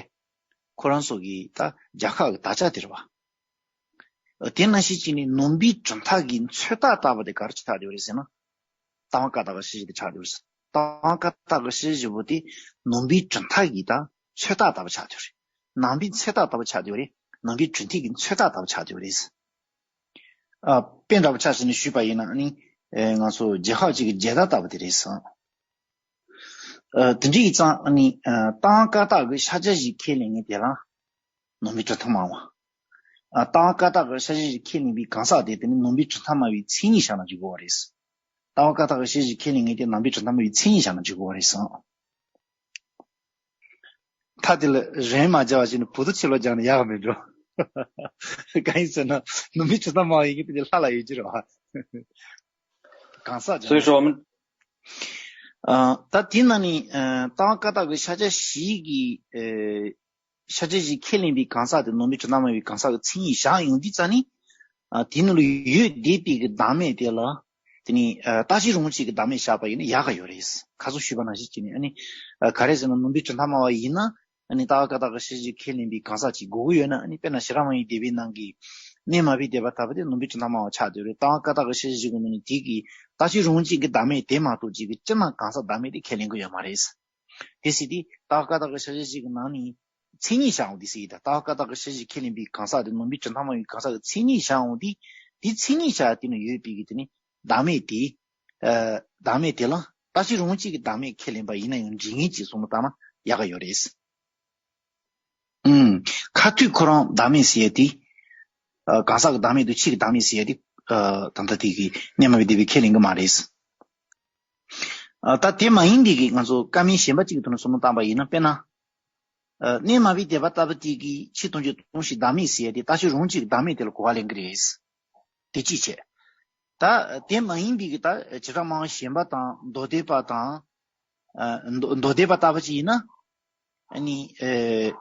ཁོ་རང་ཚོ་གི་ད་རྒྱལ་ཁབ་གི་དར་ཆ་དེ་རེད་པ། དེ་ནང་བཞིན་བྱས་ནས་ནང་པའི་གྲུབ་མཐའ་གི་མཚོན་རྟགས་ལྟ་བུ་དེ་ག་རེ་ཆགས་བསྡད་ཡོད་རེད་ཟེར་ན། ཏང་བཀའ་རྟགས་ཀྱི་ཤཱཀྱ་བཞི་དེ་ཆགས་བསྡད་ཡོད་རེད། ཏང་བཀའ་རྟགས་ཀྱི་ཤཱཀྱ་བཞི་པོ་དེ་ནང་པའི་གྲུབ་མཐའ་གི་ད་མཚོན་རྟགས་ལྟ་བུ་ཆགས་བསྡད་ཡོད་རེད། ནང་པའི་མཚོན་རྟགས་ལྟ་བུ་ཆགས་བསྡད་ཡོད་རེད། ནང་པའི་གྲུབ་མཐའ་གི་མཚོན་རྟགས་ལྟ་བུ་ཆགས་བསྡད་ཡོད་རེད། ཨ། དཔེ་འདྲ་པོ་ཆ་བཞག་ནས་ཞུས་པ་ཡིན་ན་ཨ་ནི་ཨེ་ང་ཚོ་རྒྱལ་ཁབ་ཅིག་གི་རྒྱལ་དར་ལྟ་བུ་དེ་རེད་ཟེར། ཨ། དེ་འདྲ་ཡིན་ཙང་ཨ་ནི་ཨ་ཏང་བཀའ་རྟགས་ཀྱི་ཤཱཀྱ་བཞི་ཁས་ལེན་མཁན་དེ་ལ་ནང་པའི་གྲུབ་མཐའ་སྨྲ་བ། ཨ། ཏང་བཀའ་རྟགས་ཀྱི་ཤཱཀྱ་བཞི་ཁས་ལེན་པའི་གང་ཟག་དེ་དེ་ནི་ནང་པའི་གྲུབ་མཐའ་སྨྲ་བའི་མཚན་ཉིད་བཞག་ན་འགྲིག་གི་རེད། ཏང་བཀའ་རྟགས་ཀྱི་ཤཱཀྱ་བཞི་ཁས་ལེན་མཁན་དེ་ནང་པའི་གྲུབ་མཐའ་སྨྲ་བའི་མཚན་ཉིད་བཞག་ན་འགྲིག་གི་རེད་ཟེར། མཐའ་དེ་ལ་རན་མ་བྱས་པ་བྱས་ནས་བོད་དུ་ཆེ་ལོ་སྦྱངས་ནས་ཡག་གི་མེད་འགྲོ། གང་ཡིན་ཟེར་ན་ནང་པའི་གྲུབ་མཐའ་སྨྲ་བ་ཡིན་མཁན་དེ་ལྷ་ལ་ཡོད་ཀྱི་རེད་པ། གང་ཟག་སྦྱངས། ཚུལ་ཤོབ། ཨ། ད་དེ་ནང་ནས་ཨ་ཏང་བཀའ་རྟགས་ཀྱི་ཤཱཀྱ་བཞི་གི་ཨེ་ཤཱཀྱ་བཞི་ཁས་ལེན་པའི་གང་ཟག་དེ་ནང་པའི་གྲུབ་མཐའ་སྨྲ་བའི་གང་ཟག་གི་མཚན་ཉིད་བཞག་ཡོང་དུས་ཙ་ནི། ཨ། དེ་ནང་ལ་ཡོད་བསྡད་པའི་གི་བདག་མེད་དེ་ལ། དེ་ནི་ཨ་རྟག་གཅིག་རང་གཅིག་གི་བདག་མེད་བཞག་པ་ཡིན་ན་ཡག་ག་ཡོད་རེད། ཁ་སང་ཞུས་པ་ནང་བཞིན་བྱས་ནས་ཨ་ནི་ཨ་ག་རེ་ཟེར་ན་ནང་པའི་གྲུབ་མཐའ་སྨྲ་བ་ཡིན་ན་ཨ་ནི་ཏང་བཀའ་རྟགས་ཀྱི་ཤཱཀྱ་བཞི་ཁས་ལེན་པའི་གང་ཟག་ཅིག་དགོས་ཀྱི་ཡོད་ན། ཨ་ནི་དཔེར་ན་ཤེས་རབ་དབང་ཡིག་སྡེ་པའི་ནང་གི་གནས་མ་པའི་སྡེ་པ་ལྟ་བུ་དེ་ནང་པའི་གྲུབ་མཐའ་སྨྲ་བ་ཆགས་བསྡད་རེད། ཏང་བཀའ་རྟགས་ཀྱི་ཤཱཀྱ་བཞི་གི་ནང་ནས་དེ་གི་རྟག་གཅིག་རང་གཅིག་གི་བདག་མེད་དེ་མ་གཏོགས་ཅིག་གི་སྤྱིར་ན་གང་ཟག་བདག་མེད་དེ་ཁས་ལེན་གྱི་ཡོད་མ་རེད། དེ་སྲིད་དེ་ཏང་བཀའ་རྟགས་ཀྱི་ཤཱཀྱ་བཞི་གི་ནང་ནས་མཚན་ཉིད་བཞག་འོང་དེ་སྲིད་ད་ཏང་བཀའ་རྟགས་ཀྱི་ཤཱཀྱ་བཞི་ཁས་ལེན་པའི་གང་ཟག་དེ་ནང་པའི་གྲུབ་མཐའ་སྨྲ་བའི་གང་ཟག་གི་མཚན་ཉིད་བཞག་འོང་དེ། དེ་མཚན་ཉིད་བཞག་དེ་ནང་ཡོད་པའི་གི་དེ་ནི་བདག་མེད་དེ། ཨ་བདག་མེད་དེ་ལ་རྟག་གཅིག་རང་གཅིག་གི་བདག་མེད་ཁས་ལེན་པ་ཡིན་ན་ཡང་འགྲིག་ངེས་ཀྱི་བསམ་བློ་བཏང་ན་ ཡག་ག་ཡོད་རེད། ཨུམ། ཁ་ཐུག་ཁོ་རང་བདག་མེད་ཟེར་ཡ་དེ། ཨ། གང་ཟག་གི་བདག་མེད་དང་ཕྱི་གི་བདག་མེད་ཟེར་ཡ་དེ། ཨ། ད་ལྟ་དེ་གི་རྙེད་མ་བའི་སྡེ་པས་ཁས་ལེན་གི་མ་རེད། ཨ། ད་དེ་མ་ཡིན་པའི་གི་ང་ཚོ་བཀའ་མིན་གཞན་པ་གཅིག་གི་ཐོག་ནས་བསམ་བློ་བཏང་པ་ཡིན་ན། དཔེར་ན། ཨ། རྙེད་མ་བའི་སྡེ་པ་ལྟ་བུ་དེ་གིས་ཕྱི་སྟོང་ཕྱི་སྟོང་ཕྱིར་བདག་མེད་ཟེར་ཡ་དེ་ལྟ་ཕྱིར་རང་གཅིག་གི་བདག་མེད་དེ་ལ་གོ་བ་ལེན་གི་རེད། དེ་གཅིག་བྱས། ད་དེ་མ་ཡིན་པའི་གི་ད་བྱེ་བྲག་སྨྲ་བ་གཞན་པ་དང་མདོ་སྡེ་པ་དང་། ཨ། མདོ་མདོ་སྡེ་པ་ལྟ་བུ་ཅིག་ཡིན་ན། ཨ་ནི། ཨེ།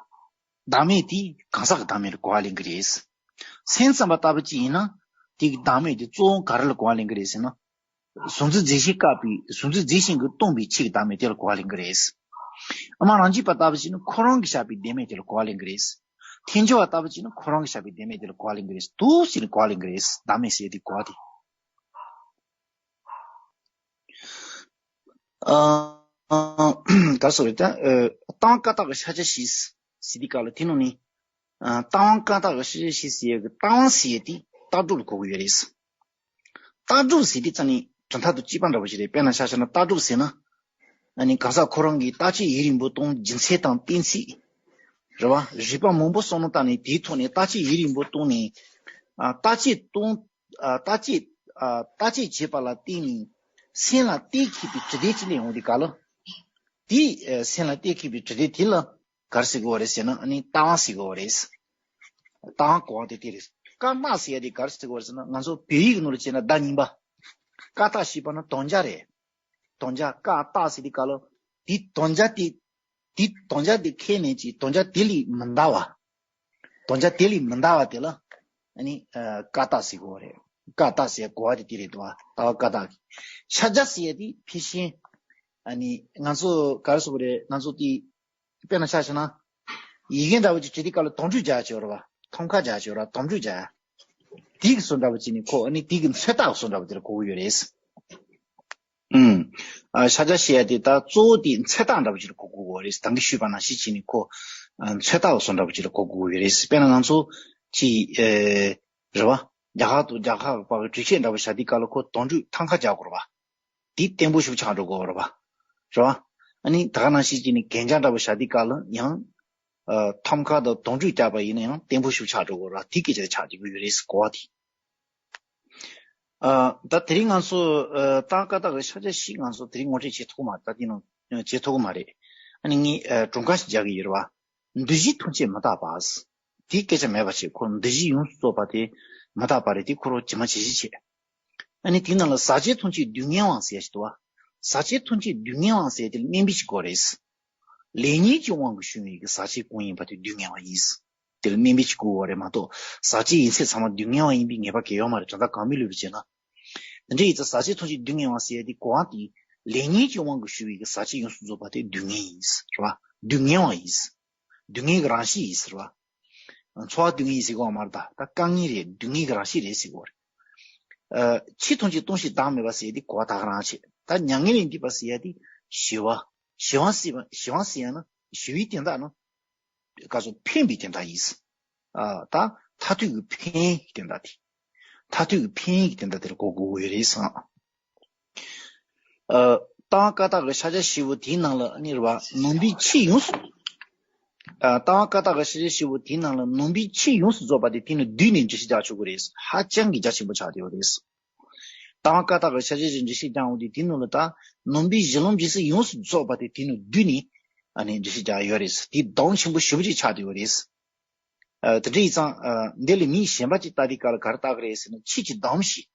བདག་མེད་དེ་གང་ཟག་གི་བདག་མེད་ལ་གོ་བ་ལེན་གི་རེད། སེམས་ཙམ་པ་ལྟ་བུ་ཅིག་ཡིན་ན། དེ་གི་བདག་མེད་དེ་གཙོ་བོ་ག་རེ་ལ་གོ་བ་ལེན་གི་རེད་ཟེར་ན། གཟུང་འཛིན་རྫས་གཞན་བཀག་པའི་གཟུང་འཛིན་རྫས་གཞན་གྱིས་སྟོང་པའི་ཕྱིར་གྱི་བདག་མེད་དེ་ལ་གོ་བ་ལེན་གི་རེད། ཨ། མ་རང་རྒྱུད་པ་ལྟ་བུ་ཅིག་ནི་ཁོ་རང་གིས་བཞག་པའི་བདེན་མེད་དེ་ལ་གོ་བ་ལེན་གི་རེད། ཐལ་འགྱུར་བ་ལྟ་བུ་ཅིག་ནི་ཁོ་རང་གིས་བཞག་པའི་བདེན་མེད་དེ་ལ་གོ་བ་ལེན་གི་རེད། འདུག་ཟེར་ནས་གོ་བ་ལེན་གི་རེད། བདག་མེད་ཟེར་དེ་གོ་བ་དེ། ཨ། ག་རེ་ཟེར་དགོས་རེད་ད། ཨ། རྟགས་ཀ་དག་གི་ཤཱཀྱ་བཞི་ཟེར་དུས་སྐབས་ལ་དེ་ནང་ནས། ཨ། རྟགས་ཀ་དག་གི་ཤཱཀྱ་བཞི་ཟེར་ཡག་གི་རྟགས་ཟེར་ཡག་དེ་རྟགས་སྒྲུབ་ལ་གོ་གི་ཡོད་རེད། རྟགས་སྒྲུབ་ཟེར་དུས་ཙམ་ནས་གྲུབ་མཐའ་དང་གཅིག་པ་འདྲ་བོ་ཞིག་རེད། དཔེར་ན་ཆ་བཞག་ན་རྟགས་སྒྲུབ་ཟེར་ན། ཨ་ནི་གང་ཟག་ཁོ་རང་གིས་རྟག་ཆད་ཡུན་རིང་པོ་བཏང་། རྒྱུ་མཚན་དང་གཏན་ཚིགས། རེད་བ། རིགས་པ་མང་པོ་བསམ་བློ་བཏང་ནས་དེའི་ཐོག་ནས་རྟག་ཆད་ཡུན་རིང་པོ་བཏང་ནས། ཨ། རྟག་ཆད་བཏང་། ཨ། རྟག་ཆད། ཨ། རྟག་ཆད་བྱས་པ་ལ་བརྟེན་ནས་སེམས་ལ་གཏན་འཁེལ་བའི་དྲི་བྲལ་ཅིག་སླེབས་ཡོང་དུས་སྐབས་ལ། དེ། ཨ། སེམས་ལ་གཏན་འཁེལ་བའི་དྲི་བྲལ་དེ་ལ་ག་རེ་ཟེར་དགོས་པ་རེད་ཟེར་ན། ཨ་ནི་རྟགས་ཟེར་དགོས་པ་རེད། རྟགས་གོ་བ་དེ་དེ་རེད། ཀ་དག་ཟེར་ཡ་དེ་ག་རེ་ཟེར་དགོས་པ་རེད་ཟེར་ན། ང་ཚོ་བོད་ཡིག་གི་ནང་ལ་བྱས་ན་ཟླ་གཉིས་པ། ཀ་དག་ཞེས་པ་ནི་དམ་བཅའ་རེད། དམ་བཅའ། ཀ་དག་ཟེར་དུས་སྐབས་ལ། དེ་དམ་བཅའ་དེ། དེ་དམ་བཅའ་དེ་ཁས་ལེན་གྱི་དམ་བཅའ་དེ་ལས་མི་འདའ་བ། དམ་བཅའ་དེ་ལས་མི་འདའ་བ་དེ་ལ། ཨ་ནི། ཨ། ཀ་དག་ཟེར་དགོས་པ་རེད། ཀ་དག་ཟེར་གོ་བ་དེ་དེ་རེད་འདུག་བ། ལྟ་བ་ཀ་དག་གི། ཤཱཀྱ་ཟེར་ཡ་དེ་ཕལ་ཆེར། ཨ་ནི་ང་ཚོ་ག་རེ་ཟེར་དགོས་རེད། ང་ཚོ་དེ། དཔེར་ན་ཆ་བཞག་ན། ཡི་གེ་འདྲ་བོ་ཅིག་བྲིས་དུས་སྐབས་ལ་དོམ་དྲུག་རྒྱག་ཡ་ཅིག་ཡོད་རེད་བ། ཐོམ་ཁ་རྒྱག་ཡ་ཅིག་ཡོད་རེད་བ། དོམ་དྲུག་རྒྱག་ཡ། དེ་གི་བཟོ་འདྲ་བོ་ཅིག་ནི་ཁོ། ཨ་ནི་དེ་གི་ཚོད་ལྟ་བཟོ་འདྲ་བོ་དེ་ལ་གོ་གི་ཡོད་རེད། ཨུམ། ཨ། ཤཱཀྱ་ཟེར་ཡ་དེ་ད་གཙོ་བོ་དེ་ཚོད་ལྟ་འདྲ་བོ་ཅིག་ལ་གོ་དགོས་ཀྱི་ཡོད་རེད། ད་གིན་ཞུས་པ་ནང་བཞིན་བྱས་ནས་ཁོ། ཨ། ཚོད་ལྟ་བཟོ་འདྲ་བོ་ཅིག་ལ་གོ་དགོས་ཀྱི་ཡོད་རེད། དཔེར་ན་ང་ཚོ་ཅིག་ཨེ། རེད་བ། རྒྱ་གར་དང་རྒྱ་གར་བར་གྱི་གྲོས་ཆོད་འདྲ་བོ་བཞག་དུས་སྐབས་ལ་ཁོ་དོམ་དྲུག་ཐང་ཁ་རྒྱག་དགོས་རེད་བ། དེ་བརྟན་པོ་ཞིག་ཆགས་འགྲོ་དགོས་རེད་བ། རེད་བ། ཨ་ནི་ད་ག་ནང་བཞིན་བྱས་ནས་གན་རྒྱ་འདྲ་བོ་བཞག་དུས་སྐབས་ལ་ཡང་། ཨ། ཐང་ཁ་དང་དོམ་དྲུག་རྒྱག་པ་ཡིན་ན་ཡང་བརྟན་པོ་ཞིག་ཆགས་འགྲོ་དགོས་རེད་བ། དེ་སྐད་ཆ་ཆགས་འགྲོ་གི་ཡོད་རེད་ཟེར་གོ་བ་དེ། ཨ། ད་དེ་རིང་ང་ཚོ། ཨ། རྟགས་ཀ་དག་གི་ཤཱཀྱ་བཞི་ང་ཚོ་དེ་རིང་ངོ་སྤྲོད་བྱེད་ཐུབ་ཀྱི་མ། ད་དེ་ནང་བྱེད་ཐུབ་ཀྱི་མ་རེད། ཨ་ནི་ངས། ཨ། གྲངས་ཀ་ཞིག་རྒྱག་གི་ཡོད་རེད་བ། འདུ་བྱེད་ཐམས་ཅད་མི་རྟག་པ། དེའི་སྐད་ཆ་མེད་པ་བྱས། ཁོ་འདུ་བྱེད་ཡོངས་སུ་རྫོགས་པ་དེ་མི་རྟག་པ་རེད། དེ་ཁོ་རང་ཇི་མ་ཇི་བཞིན་བྱས། ཨ་ནི་དེའི་ནང་ལ་ཟག་བཅས་ཐམས་ཅད་སྡུག་བསྔལ་བ་ཟེར་ཡ་ཞིག་འདུག་བ། ཟག་བཅས་ཐམས་ཅད་སྡུག་བསྔལ་བ་ཟེར་ཡ་དེ་ལ་དམན་པ་ཞིག་དགོས་རེད། ལེགས་ཉེས་ཀྱི་དབང་གིས་བྱུང་བའི་གི་ཟག་བཅས་གང་ཡིན་པ་དེ་སྡུག་བསྔལ་བ་ཡིན། དེ་ལ་དམན་པ་ཞིག་དགོས་པ་རེད་མ་གཏོགས། ཟག་བཅས་ཡིན་ཚད་ཚང་མ་སྡུག་བསྔལ་བ་ཡིན་པའི་ངེས་པ་གང་ཡང་ཡོད་མ་རེད། དོན་དག་གང་མི་བསླུ་བ་བྱས་ན། དེ་འདྲ་ཡིན་ཙང་ཟག་བཅས་ཐམས་ཅད་སྡུག་བསྔལ་བ་ཟེར་ཡ་དེ་གོ་བ་དེ། ལེགས་ཉེས་ཀྱི་དབང་གིས་བྱུང་བའི་གི་ཟག་བཅས་ཡོངས་སུ་རྫོགས་པ་དེ་སྡུག་བསྔལ་ཡིན། རེད་བ། སྡུག་བསྔལ་བ་ཡིན། སྡུག་བསྔལ་གྱི་རང་བཞིན་ཡིན་ཟེར་བ། འཚོ་བ་སྡུག་བསྔལ་ཡིན་ཟེར་གོ་བ་མ་རེད་ད། ད་དཀའ་ངལ་རེད། སྡུག་བསྔལ་གྱི་རང་བཞིན་རེད་ཟེར་གོ་བ་རེད། ཨ། ཕྱི་ཐམས་ཅད་སྟོང་ཞིང་བདག་མེད་པ་ཟེར་ཡ་དེ་གོ་བ་ད་ག་རང་བྱེད། ད་མྱ་ངན་ལས་འདས་པ་ཟེར་ཡ་དེ་ཞི་བ། ཞི་བ་ཟེར་བ། ཞི་བ་ཟེར་ཡ་ནི་ཞི་བའི་དོན་དག་ནི། ག་ཚོད་ཕན་པའི་དོན་དག་ཡིན། ཨ། ད་མཐར་ཐུག་གི་ཕན་གྱི་དོན་དག་དེ། མཐར་ཐུག་གི་ཕན་གྱི་དོན་དག་དེར་གོ་དགོས་ཀྱི་ཡོད་རེད་ཟེར། ཨ། རྟགས་ཀ་དག་གི་ཤཱཀྱ་བཞི་པོ་དེའི་ནང་ལ་ནི་རེད་བ། ནང་པའི་ཆོས་ཡོངས་སུ། ཨ། རྟགས་ཀ་དག་གི་ཤཱཀྱ་བཞི་པོ་དེའི་ནང་ལ་ནང་པའི་ཆོས་ཡོངས་སུ་རྫོགས་པ་དེ་དེ་ནི་བསྡུས་ནས་འགྲེལ་བཤད་རྒྱག་ཆོག་གི་རེད། ཧ་ཅང་གི་རྒྱ་ཆེན་པོ་ཆགས་བསྡད་ཡོད་རེད། རྟགས་ཀ་དག་གི་ཤཱཀྱ་བཞི་འགྲེལ་བཤད་རྒྱག་འོང་དུས་དེའི་ནང་ལ་ད་ནང་པའི་གཞི་ལམ་རྗེས་སུ་ཡོངས་སུ་རྫོགས་པ་དེ་དེ་ནི་བསྡུས་ནས། ཨ་ནི་འགྲེལ་བཤད་རྒྱག་ཡོད་རེད། དེ་དོན་ཆེན་པོ་ཞེ་པོ་ཅིག་ཆགས་བསྡད་ཡོད་རེད། ཨ། དེ་འདྲ་ཡིན་ཙང་། ཨ། འདི་ལ་མིང་གཞན་པ་ཅིག་བཏགས་དུས་སྐབས་ལ་ག་རེ་བཏགས་ཀྱི་རེད་ཟེར་ན། ཆོས་ཀྱི་སྡོམ་ཞེས།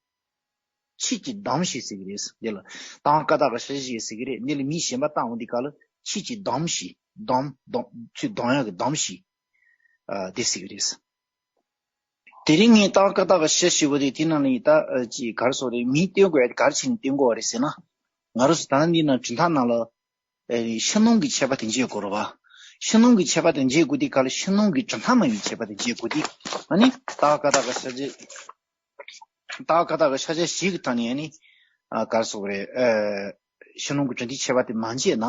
ཆོས་ཀྱི་སྡོམ་ཞེས་ཟེར་གྱི་རེད། འདི་ལ་རྟགས་ཀ་དག་གི་ཤཱཀྱ་བཞི་ཟེར་གྱི་རེད། འདི་ལ་མིང་གཞན་པ་བཏགས་འོང་དུས་སྐབས་ལ་ཆོས་ཀྱི་སྡོམ་ཞེས། སྡོམ། སྡོམ། ཆོས་སྡོམ་ཡག་གི་སྡོམ་ཞེས། ཨ། དེ་ཟེར་གྱི་རེད། དེ་རིང་ངས་རྟགས་ཀ་དག་གི་ཤཱཀྱ་བཞི་པོ་དེ་དེ་ནང་ནས་ད། ཨ། ཅིག་ག་རེ་ཟེར་དགོས་རེད། མིང་བཏོན་དགོས་ཡ་དེ་ག་རེ་བྱས་ནས་བཏོན་དགོས་པ་རེད་ཟེར་ན། ང་རང་ཚོ་ད་ནི་འདི་ན་གྲུབ་མཐའ་ནང་ལ། ཨེ། ཕྱི་ནང་གི་ཁྱད་པར་དེ་འབྱེད་དགོས་རེད་བ། ཕྱི་ནང་གི་ཁྱད་པར་དེ་འབྱེད་དགོས་དུས་སྐབས་ལ་ཕྱི་ནང་གི་གྲུབ་མཐའ་སྨྲ་བའི་ཁྱད་པར་དེ་འབྱེད་དགོས་དུས། ཨ་ནི་རྟགས་ཀ་དག་གི་ཤཱཀྱ། རྟགས་ཀ་དག་གི་ཤཱཀྱ་བཞི་གི་ཐད་ནས་ཨ་ནི། ཨ། ག་རེ་ཟེར་དགོས་རེད། ཨེ། ཕྱི་ནང་གི་གྲུབ་མཐའི་ཁྱད་པར་དེ་མ་འབྱེད་ན།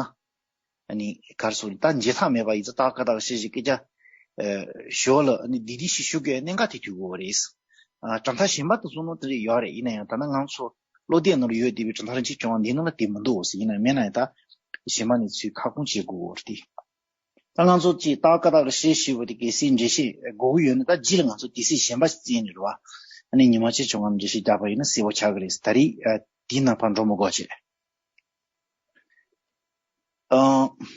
ཨ་ནི་ག་རེ་ཟེར་དགོས་རེད། ད་འབྱེད་ཐབས་མེད་པ་ཡིན་ཙང་རྟགས་ཀ་དག་གི་ཤཱཀྱ་བཞི་སྐད་ཆ། ཨེ། ཞོར་ལ་ཨ་ནི་འདི་འདི་ཞིག་ཞུ་དགོས་གནད་འགག་དེ་ཐུག་གི་ཡོད་རེད། ཨ། གྲུབ་མཐའ་གཞན་པ་དེ་ཚོ་ནང་དེ་འདྲ་ཡོད་རེད། ཡིན་ན་ཡང་ད་ནི་ང་ཚོ་བློ་གཏད་ནང་ལ་ཡོད་བསྡད་པའི་གྲུབ་མཐའ་རིན་ཆེན་བྱུང་བ་འདི་ནང་ལ་དེ་མི་འདུག་ཟེར། ཡིན་ན་མེད་ན་ཡང་ད་གཞན་པ་ནས་ཚུར་ཁ་སྐོང་བྱེད་དགོས་ཀྱི་ཡོད་རེད་དེ། ད་ང་ཚོ་ཅིག་ཏག་ཀ་ཏག་ཀ་ཤེས་ཤེས་པ་དེ་གལ་སྲིད་འགྲེལ་བཤད་དགོས་ཀྱི་ཡོད་ན། ད་རྗེས་ལ་ང་ཚོ་དེ་སྲིད་གཞན་པ་ཞིག་བཙལ་ནས་རེད་བ། ཨ་ནི་ཉི་མ་གཅིག་བྱུང་ངམ་འགྲེལ་བཤད་རྒྱག་པ་ཡིན་ན་གསལ་པོ་ཆགས་ཀྱི་རེད། ད་རེས་ཨ་དེའི་ནང་ཕར་འགྲོ་མི་དགོས་བྱས། ཨ་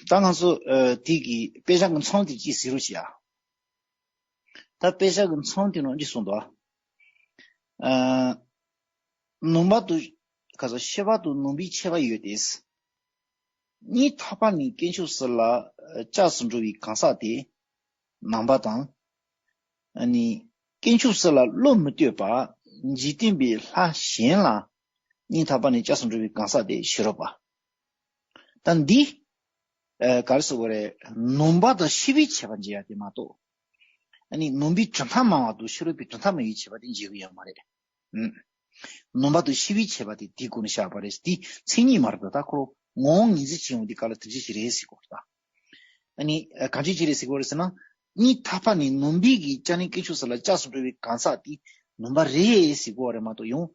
ད་ང་ཚོ་ཨ་དེ་གི་དཔེ་ཆ་གི་མཚམས་དེ་ཅིག་གཟིགས་རོགས་བྱེད་ཨ། ད་དཔེ་ཆ་གི་མཚམས་དེ་ནང་འདི་གསུངས་འདུག་ཨ། ཨ་ནུབ་པ་དང་། ག་ཚོད། ཤེས་པ་དང་ནུབ་པའི་ཁྱད་པར་ཡོད་དེ། གཉིས་ཐ་པ་ནས་དཀོན་མཆོག་གསུམ་ལ་སྐྱབས་སུ་འགྲོ་བའི་གང་ཟག་དེ་ནུབ་པ་དང་། ཨ་ནི་དཀོན་མཆོག་གསུམ་ལ་བློ་མི་གཏད་པ་འཇིག་རྟེན་པའི་ལྷ་གཞན་ལ་གཉིས་ཐ་པ་ནས་སྐྱབས་སུ་འགྲོ་བའི་གང་ཟག་དེ་ཕྱི་རོལ་པ། ད་འདི་ཨ་ག་རེ་ཟེར་དགོས་རེད། ནུབ་པ་དང་ཤེས་པའི་ཁྱད་པར་འབྱེད་ཡ་དེ་མ་གཏོགས། ཨ་ནི་ནུབ་པའི་གྲུབ་མཐའ་སྨྲ་བ་དང་ཕྱི་རོལ་པའི་གྲུབ་མཐའ་སྨྲ་བའི་ཁྱད་པར་དེ་འབྱེད་ཀྱི་ཡོད་མ་རེད། ཨུམ། ནུབ་པ་དང་ཤེས་པའི་ཁྱད་པར་དེ་དེའི་སྒོ་ནས་བཞག་པ་རེད། དེ་མཚན་ཉིད་མ་རེད་པ། ད་ཁོ་རང་ངོ་བོ་ངོས་འཛིན་བྱེད་ཡོང་དུས་སྐབས་ལ་དེ་འདྲ་ཞིག་རེད་ཟེར་གོ་རེད་ད། ཨ་ནི་ཨ་གང་ཅི་ཅི་རེད་ཟེར་གོ་རེད་ཟེར་ན། གཉིས་ཐ་པ་ནས་ནུབ་པའི་གི་སྐྱབས་གནས་དཀོན་མཆོག་གསུམ་ལ་སྐྱབས་སུ་འགྲོ་བའི་གང་ཟག་དེ་ནུབ་པ་རེད་ཟེར་གོ་རེད་མ་གཏོགས། ཡང་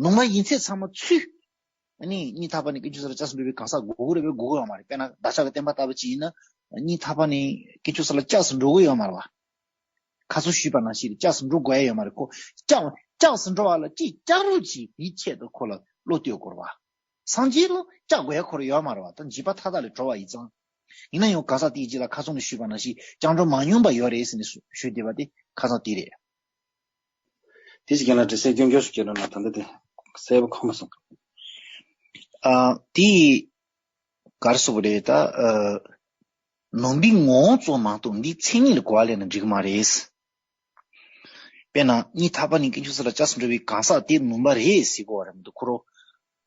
ནུབ་པ་ཡིན་ཚད་ཚང་མ་ཚུར། ཨ་ནི་གཉིས་ཐ་པ་ནས་དཀོན་མཆོག་གསུམ་ལ་སྐྱབས་སུ་འགྲོ་བའི་གང་ཟག་དགོས་ཀྱི་རེད་པས། དགོས་ཀྱི་ཡོད་མ་རེད། དཔེར་ན་བདག་ཅག་གི་བསྟན་པ་ལྟ་བུ་ཅིག་ཡིན་ན། གཉིས་ཐ་པ་ནས་དཀོན་མཆོག་གསུམ་ལ་སྐྱབས་སུ་འགྲོ་གི་ཡོད་མ་རེད་པ། ཁ་སང་ཞུས་པ་ནང་བཞིན་སྐྱབས་སུ་འགྲོ་དགོས་ཡ་ཡོད་མ་རེད། ཁོ་སྐྱབས་སྐྱབས་སུ་འགྲོ་བ་ལ་ཅིག་སྐྱབས་རོགས་གྱིས་དེའི་ཆེད་དུ་ཁོ་ལ་བློ་གཏད་དགོས་རེད་པ། སངས་རྒྱས་ལ་སྐྱབས་དགོས་ཡ་ཁོ་རང་ཡོད་མ་རེད་པ། ད་འཇིགས་པ་མཐའ་དག་ལས་གྲོལ་བ་ཡིན་ཙང་། ཡིན་ན་ཡང་གང་ཟག་དེའི་རྗེས་ལ་ཁ་སང་ནས་ཞུས་པ་ནང་བཞིན་སྐྱབས་འགྲོ་མ་སྙོམས་པ་ཡོད་རེད་ཟེར་ནས་ཞུ་ཞུས་བསྡད་པ་དེ་ཁ་སང་དེ་རེད། དེ་ཞིག་ཡིན་ན་འདྲི་སའི་སྐྱོན་སྐྱོན་སུ་སྐྱོན་ན་ད་ལྟ་དེ་གསལ་པོ་གོ་མ་སོང་། ཨ་དེ་ག་རེ་ཟེར་དགོས་རེད་ད། ཨ་ནུབ་པའི་ངོ་བོ་ཙམ་མ་གཏོགས་འདི་མཚན་ཉིད་ལ་གོ་བ་ལེན་ན་འགྲིག་གི་མ་རེད། དཔེར་ན་གཉིས་ཐ་པ་ནས་དཀོན་མཆོག་གསུམ་ལ་སྐྱབས་སུ་འགྲོ་བའི་གང་ཟག་དེ་ནུབ་པ་རེད་ཟེར་གོ་བ་རེད་མ་གཏོགས། ཁོ་རང་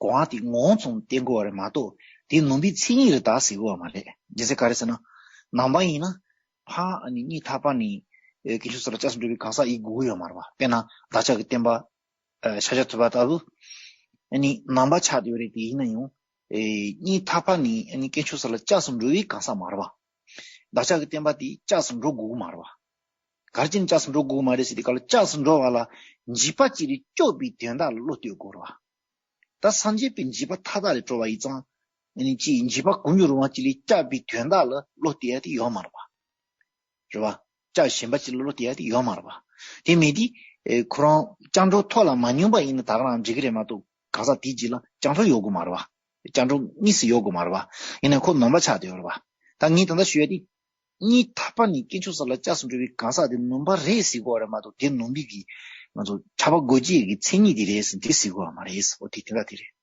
གོ་བ་དེ་ངོ་བོ་ཙམ་བསྟན་གོ་བ་རེད་མ་གཏོགས། དེ་ནུབ་པའི་མཚན་ཉིད་རེད་ད་ཟེར་གོ་བ་མ་རེད། རྒྱུ་མཚན་ག་རེ་ཟེར་ན། ནུབ་པ་ཡིན་ན་ཕར་ཨ་ནི་གཉིས་ཐ་པ་ནས་ཨེ་དཀོན་མཆོག་གསུམ་ལ་སྐྱབས་སུ་འགྲོ་བའི་གང་ཟག་ཡིན་དགོས་ཀྱི་ཡོད་མ་རེད་པ། དཔེར་ན་བདག་ཅག་གི་བསྟན་པ་ཨ་ཤཱཀྱ་ཐུབ་པ་ལྟ་བུ་ཨ་ནི་ནུབ་པ་ཆགས་བསྡད་ཡོད་རེད། དེ་ཡིན་ན་ཡང་ཨེ་གཉིས་ཐ་པ་ནས་ཨ་ནི་དཀོན་མཆོག་གསུམ་ལ་སྐྱབས་སུ་འགྲོ་བའི་གང་ཟག་མ་རེད་པ། བདག་ཅག་གི་བསྟན་པ་དེ་སྐྱབས་སུ་འགྲོ་དགོས་ཀྱི་མ་རེད་པ། ག་རེ་བྱས་ནས་སྐྱབས་སུ་འགྲོ་དགོས་ཀྱི་མ་རེད་ཟེར་དུས་སྐབས་ལ། སྐྱབས་སུ་འགྲོ་བ་ལ་འཇིགས་པ་ཅིག་ལས་སྐྱོབ་པའི་དོན་དག་ལ་བློ་གཏད་དགོས་རེད་པ། ད་སངས་རྒྱས་པའི་འཇིགས་པ་མཐའ་དག་ལས་གྲོལ་བ་ཡིན་ཙང་། ཨ་ནི་ཅིག་འཇིགས་པ་ཀུན་འབྱུང་རང་དབང་ཅིག་ལས་སྐྱོབ་པའི་དོན་དག་ལ་བློ་གཏད་ཡ་དེ་ཡོད་མ་རེད་པ། རེད་པ། སྐྱབས་གཞན་པ་ཅིག་ལ་བློ་གཏད་ཡ་དེ་ཡོད་མ་རེད་པ། དེ་མེད་དུས་ཨེ་ཁོ་རང་སྐྱབས་འགྲོ་ཐོག་ལ་མ་སྙོམས་པ་ཡིན་ན་ད་ག་རང་འགྲིག་གི་རེད་མ་གཏོགས། གང་ཟག་དེའི་རྗེས་ལ་སྐྱབས་འགྲོ་ཡོང་དགོས་མ་རེད་པ། སྐྱབས་འགྲོ་གཉིས་སུ་ཡོད་དགོས་མ་རེད་པ། ཡིན་ན་ཁོ་ནུབ་པ་ཆགས་བསྡད་ཡོད་རེད་པ། ད་ངས་ད་ལྟ་ཞུ་ཡ་དེ། གཉིས་ཐ་པ་ནས་དཀོན་མཆོག་གསུམ་ལ་སྐྱབས་སུ་འགྲོ་བའི་གང་ཟག་དེ་ནུབ་པ་རེད་ཟེར་གོ་བ་རེད་མ་གཏོགས། དེ་ནུབ་པའི་གི་ང་ཚོ་ཁྱབ་པ་དགོས་ཀྱི་གི་མཚན་ཉིད་དེ་རེད་ཟེར་དེ་ཟེར་གོ་བ་མ་རེད། འོ་དེ་དེ་འདྲ་དེ་རེད།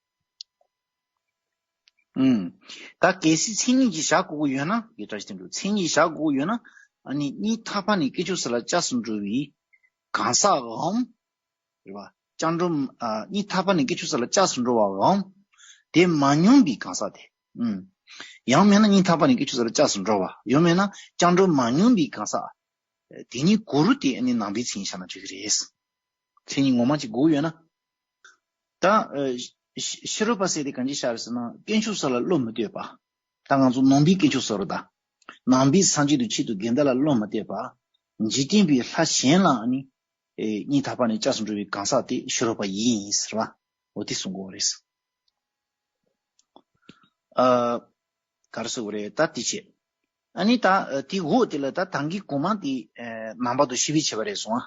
ཨུམ། ད་གལ་སྲིད་མཚན་ཉིད་ཅིག་བཞག་དགོས་ཀྱི་ཡོད་ན། ཡིག་ཕྲ་ཞིག་དེ་འདུག་མཚན་ཉིད་བཞག་དགོས་ཀྱི་ཡོད་ན། ཨ་ནི་གཉིས་ཐ་པ་ནས་དཀོན་མཆོག་གསུམ་ལ་སྐྱབས་སུ་འགྲོ་བའི་གང་ཟག་གམ། རེད་པ། སྐྱབས་འགྲོ་ཨ་གཉིས་ཐ་པ་ནས་དཀོན་མཆོག་གསུམ་ལ་སྐྱབས་སུ་འགྲོ་བའམ། དེ་མ་སྙོམས་པའི་གང་ཟག་དེ། ཨུམ། ཡང་མིན་ན་གཉིས་ཐ་པ་ནས་དཀོན་མཆོག་གསུམ་ལ་སྐྱབས་སུ་འགྲོ་བ། ཡང་མིན་ན་སྐྱབས་འགྲོ་མ་སྙོམས་པའི་གང་ཟག་དེ་གཉིས་གུ་རུ་དེ་ཨ་ནི་ནང་པའི་མཚན་ཉིད་བཞག་ན་འགྲིག་གི་རེད། མཚན་ཉིད་ངོ་མ་ཅིག་དགོས་ཡོད་ན། ད་ཨ་ཕྱི་ཕྱི་རོལ་པ་ཟེར་དེ་གང་ཅི་ཤར་ཟེར་ན། དཀོན་མཆོག་གསུམ་ལ་བློ་མི་གཏད་པ། ད་ང་ཚོ་ནང་པའི་དཀོན་མཆོག་གསུམ་རེད་ད། ནང་པའི་སངས་རྒྱས་དང་ཆོས་དང་དགེ་འདུན་ལ་བློ་མི་གཏད་པ། འཇིག་རྟེན་པའི་ལྷ་གཞན་ལ་ཨ་ནི་ཨེ་གཉིས་ཐ་པ་ནས་སྐྱབས་སུ་འགྲོ་བའི་གང་ཟག་དེ་ཕྱི་རོལ་པ་ཡིན་ཟེར་བ། འོ་དེ་གསུང་གི་ཡོད་རེད། ཨ། ག་རེ་ཟེར་དགོས་རེད་ད་དེ་བྱས། ཨ་ནི་ད་དེ་འོག་དེ་ལ་ད་ད་གིན་གོང་མ་དེ་ཨ་ནུབ་པ་དང་ཤེས་པའི་ཁྱད་པར་རེད་སོང་ཨ།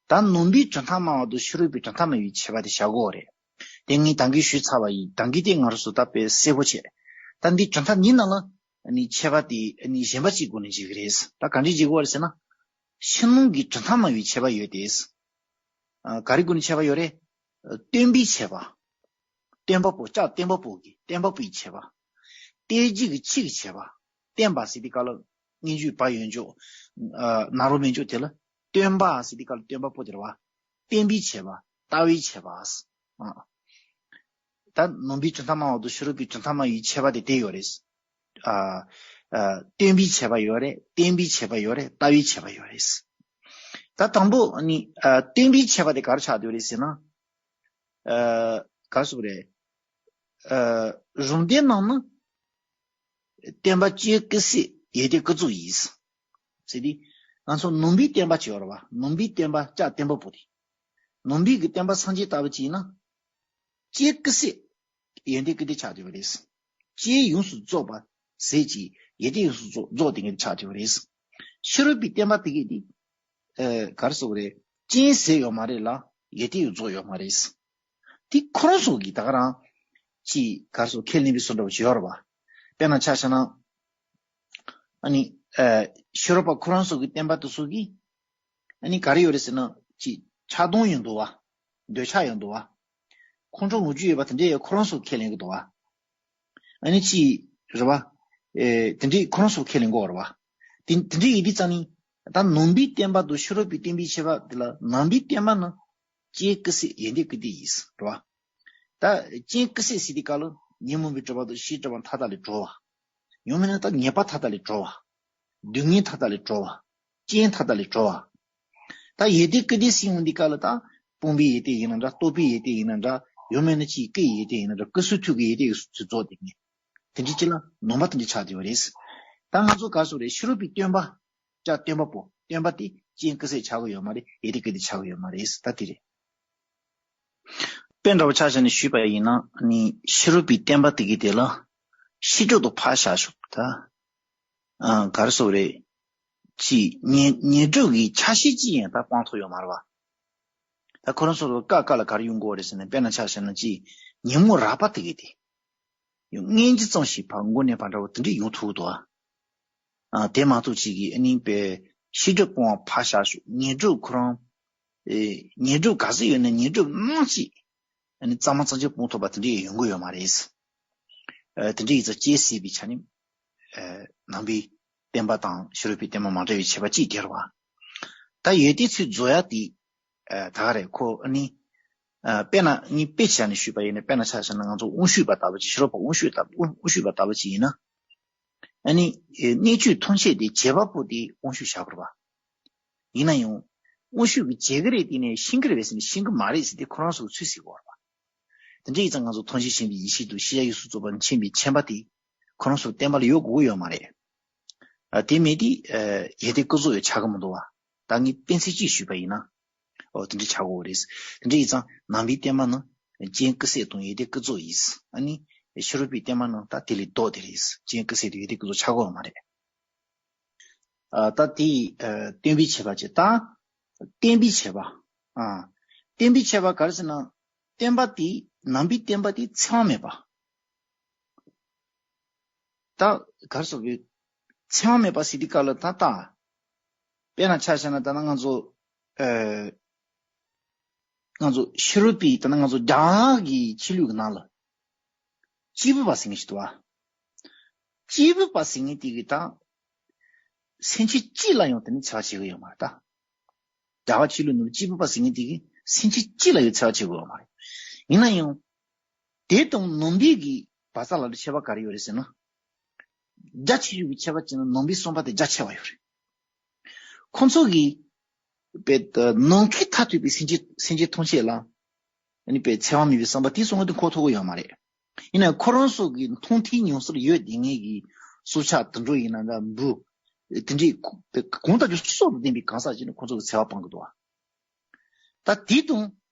ད་ནུབ་པའི་གྲུབ་མཐའ་སྨྲ་བ་དང་ཕྱི་རོལ་པའི་གྲུབ་མཐའ་སྨྲ་བའི་ཁྱད་པར་དེ་བཞག་དགོས་རེད། དེ་ངས་ད་གིན་ཞུས་ཚར་བ་ཡིན། ད་གིན་དེ་ང་རང་ཚོ་ད་དཔེ་གསལ་པོ་བྱས། ད་འདི་གྲུབ་མཐའ་འདིའི་ནང་ལ་ཨ་ནི་ཁྱད་པར་དེ་ཨ་ནི་གཞན་པ་གཅིག་སྒོ་ནས་འབྱེད་ཀྱི་རེད། ད་ག་འདྲས་འབྱེད་དགོས་རེད་ཟེར་ན། ཕྱི་ནང་གི་གྲུབ་མཐའ་སྨྲ་བའི་ཁྱད་པར་ཡོད་དེ། ཨ་ག་རེ་སྒོ་ནས་ཁྱད་པར་ཡོད་རེད། སྟོན་པའི་ཁྱད་པར། སྟོན་པ་པོ། སྐྱབས་སྟོན་པ་པོ་གི་སྟོན་པ་པོའི་ཁྱད་པར། སྟོན་བྱེད་ཀྱི་ཕྱིའི་ཁྱད་པར། སྟོན་པ་ཟེར་དུས་སྐབས་ལ་སྙན་བརྒྱུད་པ་ཡོད་འཇོག་ཨ་ན་རོ་མེད་འཇོག་དེ་ལ་སྟོན་པ་ཟེར་དུས་སྐབས་ལ་སྟོན་པ་པོ་དེ་རེད་བ། སྟོན་པའི་ཁྱད་པར། ལྟ་བའི་ཁྱད་པར། ཨ། ད་ནུབ་པའི་གྲུབ་མཐའ་སྨྲ་བ་དང་ཕྱི་རོལ་པའི་གྲུབ་མཐའ་སྨྲ་བའི་ཁྱད་པར་དེ་དེ་ཡོད་རེད། ཨ། ཨ། སྟོན་པའི་ཁྱད་པར་ཡོད་རེད། བསྟན་པའི་ཁྱད་པར་ཡོད་རེད། ལྟ་བའི་ཁྱད་པར་ཡོད་རེད། ད་དང་པོ་ནི་ཨ་སྟོན་པའི་ཁྱད་པར་དེ་ག་རེ་ཆགས་བསྡད་རེད་ཟེར་ན། ཨ་ག་རེ་ཟེར་དགོས་རེད། ཨ་རུམ་བཏེགས་ནང་ན་སྟོན་པ་སྤྱན་གཟིགས་ཡོན་ཏན་ཀུན་རྫོབ་ཡིན། ཟེར་དུས་ང་ཚོ་ནུབ་པའི་སྟོན་པ་ཅིག་ཡོད་རེད་བ། ནུབ་པའི་སྟོན་པ་སྐྱབས་སྟོན་པ་པོ་དེ། ནུབ་པའི་གི་སྟོན་པ་སངས་རྒྱས་ལྟ་བུ་ཅིག་ཡིན་ན། སྤྱན་གཟིགས་ཡོན་ཏན་ཀུན་ལྡན་ཆགས་བསྡད་པ་རེད། སྤྱན་ཡོངས་སུ་རྫོགས་པ་ཟེར་གྱི་ ཡེ་ཏི་ཡོད་སུ་རྫོགས་བསྡད་མཁན་ཆགས་བསྡད་པ་རེད། ཤེས་རབ་པའི་བསྟན་པ་དེ་གས་དེ་ཨ་ག་རེ་ཟེར་དགོས་རེད། རྐྱེན་ཟད་ཡོད་མ་རེད་ལ་ཡེ་ཏི་ཡོད་རྫོགས་ཡོད་མ་རེད། དེ་ཁོ་རང་ཚོ་གིས་ད་ག་རང་ཅིག་ག་རེ་ཟེར་ཁས་ལེན་པའི་བཟོ་འདྲ་བོ་ཅིག་ཡོད་རེད་བ། དཔེར་ན་ཆ་བཞག་ན་ཨ་ནི་ཨ་ཤེས་རབ་པ་ཁོ་རང་ཚོ་གི་བསྟན་པ་དེ་ཚོ་གིས་ཨ་ནི་ག་རེ་ཡོད་རེད་ཟེར་ན་ཅིག་ཆགས་སྡང་ཡོད་འདུག་བ། འདོད་ཆགས་ཡོད་འདུག་བ། ཁོང་ཁྲོ་ལོ་རྒྱུས་ཡོད་པ་དེ་འདྲས་ཡོད་ཁོ་རང་ཚོ་ཁས་ལེན་གི་འདུག་བ། ཨ་ནི་ཅིག་རེད་བ། ཨེ་དེ་འདྲས་ཁོ་རང་ཚོ་ཁས་ལེན་གི་ཡོད་རེད་བ། དེ་དེ་འདྲས་ཡིན་དུས་ཙང་ནི་ད་ནང་པའི་བསྟན་པ་དང་ཤེས་རབ་པའི་བསྟན་པའི་ཁྱད་པར་དེ་ལ་ནང་པའི་བསྟན་པ་ནི་རྐྱེན་སྐུལ་སྲེད་ཡོན་ཏན་སྐུལ་འདེད་ཡིན་རེད་བ། ད་རྐྱེན་སྐུལ་སྲེད་ཟེར་དུས་སྐབས་ལ་ཉོན་མོངས་པའི་སྒྲིབ་པ་དང་ཤེས་སྒྲིབ་པ་མཐའ་དག་ལས་གྲོལ་བ། ཡང་མིན་ན་ད་ཉེས་པ་མཐའ་དག་ལས་གྲོལ་བ། སྡུག་བསྔལ་མཐའ་དག་ལས་གྲོལ་བ། རྐྱེན་མཐའ་དག་ལས་གྲོལ་བ། ད་ཡོན་ཏན་སྐུལ་འདེད་ཟེར་ཡོང་དུས་སྐབས་ལ་ད་སྤོང་བའི་ཡོན་ཏན་ཡིན་ན་འདྲ། རྟོགས་པའི་ཡོན་ཏན་ཡིན་ན་འདྲ། ཡང་མིན་ན་ཅིག་སྐུལ་བའི་ཡོན་ཏན་ཡིན་ན་འདྲ། སྐུལ་ཚུལ་ཐུགས་ཀྱི་ཡོན་ཏན་ཡོད་ཚུལ་རྫོགས་བསྡད་མཁན་དེ་འདྲའི་ཅིག་ལ་ནང་པ་དེ་འདྲ་ཆགས་བསྡད་པ་རེད། ད་ང་ཚོ་ག་རེ་ཟེར་དགོས་རེད། ཤེས་རབ་པའི་བསྟན་པ། ཅག་བསྟན་པ་པོ་བསྟན་པ་དེ་རྐྱེན་སྐུལ་སྲེད་ཆགས་ཀྱི་ཡོད་མ་རེད། ཡོན་ཏན་སྐུལ་འདེད་ཆགས་ཀྱི་ཡོད་མ་རེད། ད་དེ་རེད། དཔེ་འདྲ་བོ་ཆ་བཞག་ནས་ཞུས་པ་ཡིན་ན་ནི་ཤེས་རབ་པའི་བསྟན་པ་དེ་གི་དེ་ལ་ཤེས་སྒྲིབ་དང་ཕར་བཞག་ཞོག་ད། ཨ་ག་རེ་ཟེར་དགོས་རེད། ཅིག་ཉེས་ཉེས་སྒྲིབ་ཀྱི་ཆ་ཤས་ཅིག་ཡང་ད་སྤང་ཐུབ་ཡོད་མ་རེད་བ། ད་ཁོ་རང་ཚོ་ལ་ཀ་ཀ་ལ་ག་རེ་ཡོང་གི་ཡོད་རེད་ཟེར་ན། དཔེར་ན་ཆ་བཞག་ན་ཅིག་ཉོན་མོངས་རགས་པ་དེ་གི་དེ། ཡང་སྔོན་གྱི་ཙམ་ཞིག་ཕར་མགོ་ནས་ཕར་འདྲ་བོ་དེ་འདྲས་ཡོང་ཐུབ་འདུག་ཨ། ཨ་དེ་མ་གཏོགས་ཅིག་གིས་ཨ་ནི་པའི་ཤེས་སྒྲིབ་སྤོང་བ་ཕར་བཞག་ཞོག་ཉེས་སྒྲིབ་ཁོ་རང་། ཨེ་ཉེས་སྒྲིབ་ག་ཚོད་ཡོད་ན་ཉེས་སྒྲིབ་རྣམས་ཅིག་ཨ་ནི་གཙང་མ་གཙང་རྐྱང་སྤོང་ཐུབ་པ་དེ་འདྲས་ཡོང་གི་ཡོད་མ་རེད། ཨ་དེ་འདྲས་ཡིན་ཙང་རྐྱེན་ཟད་པའི་ཆ་ནི། ཨ་ནང་པའི་བསྟན་པ་དང་ཤེས་རབ་པའི་བསྟན་པ་མ་འདྲ་བའི་ཁྱད་པར་ཅིག་དེ་རེད་བ། ད་ཡོན་ཏན་ཚུལ་རྫོགས་ཡ་དེ། ཨ་ད་ག་རེད་ཁོ་ཨ་ནི། ཨ་དཔེར་ན་ནི་དཔེ་ཆ་ནས་ཞུས་པ་ཡིན་ན། དཔེར་ན་ཆ་བཞག་ན་ང་ཚོ་དབང་ཞུས་པ་ལྟ་བུ་ཅིག་ཤེས་རབ་པ་དབང་ཞུས་ལྟ་དབང་དབང་ཞུས་པ་ལྟ་བུ་ཅིག་ཡིན་ན། ཨ་ནི་ཨེ་གནད་གཅོད་ཐམས་ཅད་དེ་བྱེད་པ་པོ་དེ་དབང་ཞུས་བཞག་དགོས་རེད་བ། ཡིན་ན་ཡང་། དབང་ཞུས་ཀྱི་བྱེད་ཀྱི་རེད་དེ་ནས་ཤེས་ཀྱི་རེད་པས་ཟེར་ནས་ཤེས་ཀྱི་མ་རེད་ཟེར་ཏེ་ཁོ་རང་ཚོ་གིས་ཚུར་ཟེར་དགོས་རེད་བ། དེ་འདྲ་ཡིན་ཙང་ང་ཚོ་ཐམས་ཅད་མཁྱེན་པའི་ཡེ་ཤེས་དང་ཤེས་བྱ་ཡོངས་སུ་རྫོགས་པར་མཁྱེན་པའི་མཁྱེན་པ་དེ་ཁོ་རང་ཚོ་བསྟན་པ་ལ་ཡོད་དགོས་ཀྱི་ཡོད་མ་རེད། ཨ་དེ་མེད་དུས་ཨ་ཡོན་ཏན་ཀུན་རྫོབ་ཡང་ཆགས་ཀྱི་མི་འདུག་བ། ད་ངས་དཔེ་མཚོན་ཅིག་ཞུས་པ་ཡིན་ན། ཨོ་དེ་འདྲ་ཆགས་ཀྱི་ཡོད་རེད། དེ་འདྲ་ཡིན་ཙང་ནང་པའི་བསྟན་པ་ནི་རྐྱེན་སྐུལ་སྲེད་དང་ཡོན་ཏན་ཀུན་རྫོབ་ཡིན། ཨ་ནི་ཤེས་རབ་པའི་བསྟན་པ་ནི་ད་དེ་ལས་ལྡོག་སྟེ་རེད། རྐྱེན་སྐུལ་སྲེད་དང་ཡོན་ཏན་ཀུན་རྫོབ་ཆགས་ཀྱི་ཡོད་མ་རེད། ཨ་ད་དེ་ཨ་བསྟན་པའི་ཁྱད་པར་ཅིག་ད་བསྟན་པའི་ཁྱད་པར། ཨ་བསྟན་པའི་ཁྱད་པར་ག་རེ་ཟེར་ན། བསྟན་པ་དེ་ནང་པའི་བསྟན་པ་དེ་འཚེ་བ་མེད་པ། ད་ག་རེ་ཟེར་དགོས། འཚེ་བ་མེད་པ་ཟེར་དུས་སྐབས་ལ་ད་ལྟ། དཔེར་ན་ཆ་བཞག་ན་ད་ནི་ང་ཚོ། ཨ་ང་ཚོ་ཤེས་རབ་པའི་ད་ནི་ང་ཚོ་རྒྱ་གར་གྱི་ཆོས་ལུགས་ཀྱི་ནང་ལ། སྐྱེས་བུ་པ་ཟེར་མཁན་ཞིག་འདུག་བ། སྐྱེས་བུ་པ་ཟེར་མཁན་དེ་གིས་ད་སེམས་ཅན་གཅིག་ལ་ཡང་དེ་ནི་འཚེ་བ་བྱེད་ཀྱི་ཡོད་མ་རེད་ད། རྒྱ་གར་ཆོས་ལུགས་ནང་སྐྱེས་བུ་པ་ཟེར་མཁན་དེ་གིས་སེམས་ཅན་གཅིག་ལ་ཡང་འཚེ་བ་བྱེད་ཀྱི་ཡོད་མ་རེད། ཡིན་ན་ཡང་། དེ་དང་ནང་པའི་གི་བག་ཆགས་ལ་ཁྱད་པར་ག་རེ་ཡོད་རེད་ཟེར་ན། རྒྱ་ཆེ་ཤོས་ཀྱི་ཁྱད་པར་ཅིག་ནི་ནང་པའི་བསམ་པ་དེ་རྒྱ་ཆེ་བ་ཡོད་རེད། ཁོང་ཚོ་གིས་དཔེ་ནམ་མཁའི་མཐར་ཐུག་པའི་སེམས་ཅན་སེམས་ཅན་ཐམས་ཅད་ལ་ཨ་ནི་དཔེ་འཚེ་བ་མེད་པའི་བསམ་པ་དེ་སོང་བ་དེ་འཁོར་ཐུབ་ཀྱི་ཡོད་མ་རེད། ཡིན་ནའང་ཁོ་རང་ཚོ་གི་མཐོང་ཐོས་མྱོང་གསལ་ཡོད་བསྡད་མཁན་གྱི་སྲོག་ཆགས་དུད་འགྲོ་ཡིན་ན་འདྲ། འབུ། དེ་འདྲའི་གོ་གང་ལྟར་ཀྱང་སྲོག་དང་ལྡན་པའི་གང་ཟག་ཅིག་ནི་ཁོ་ཚོ་གི་འཚེ་བ་སྤང་གི་འདུག་བ། ད་དེ་དང་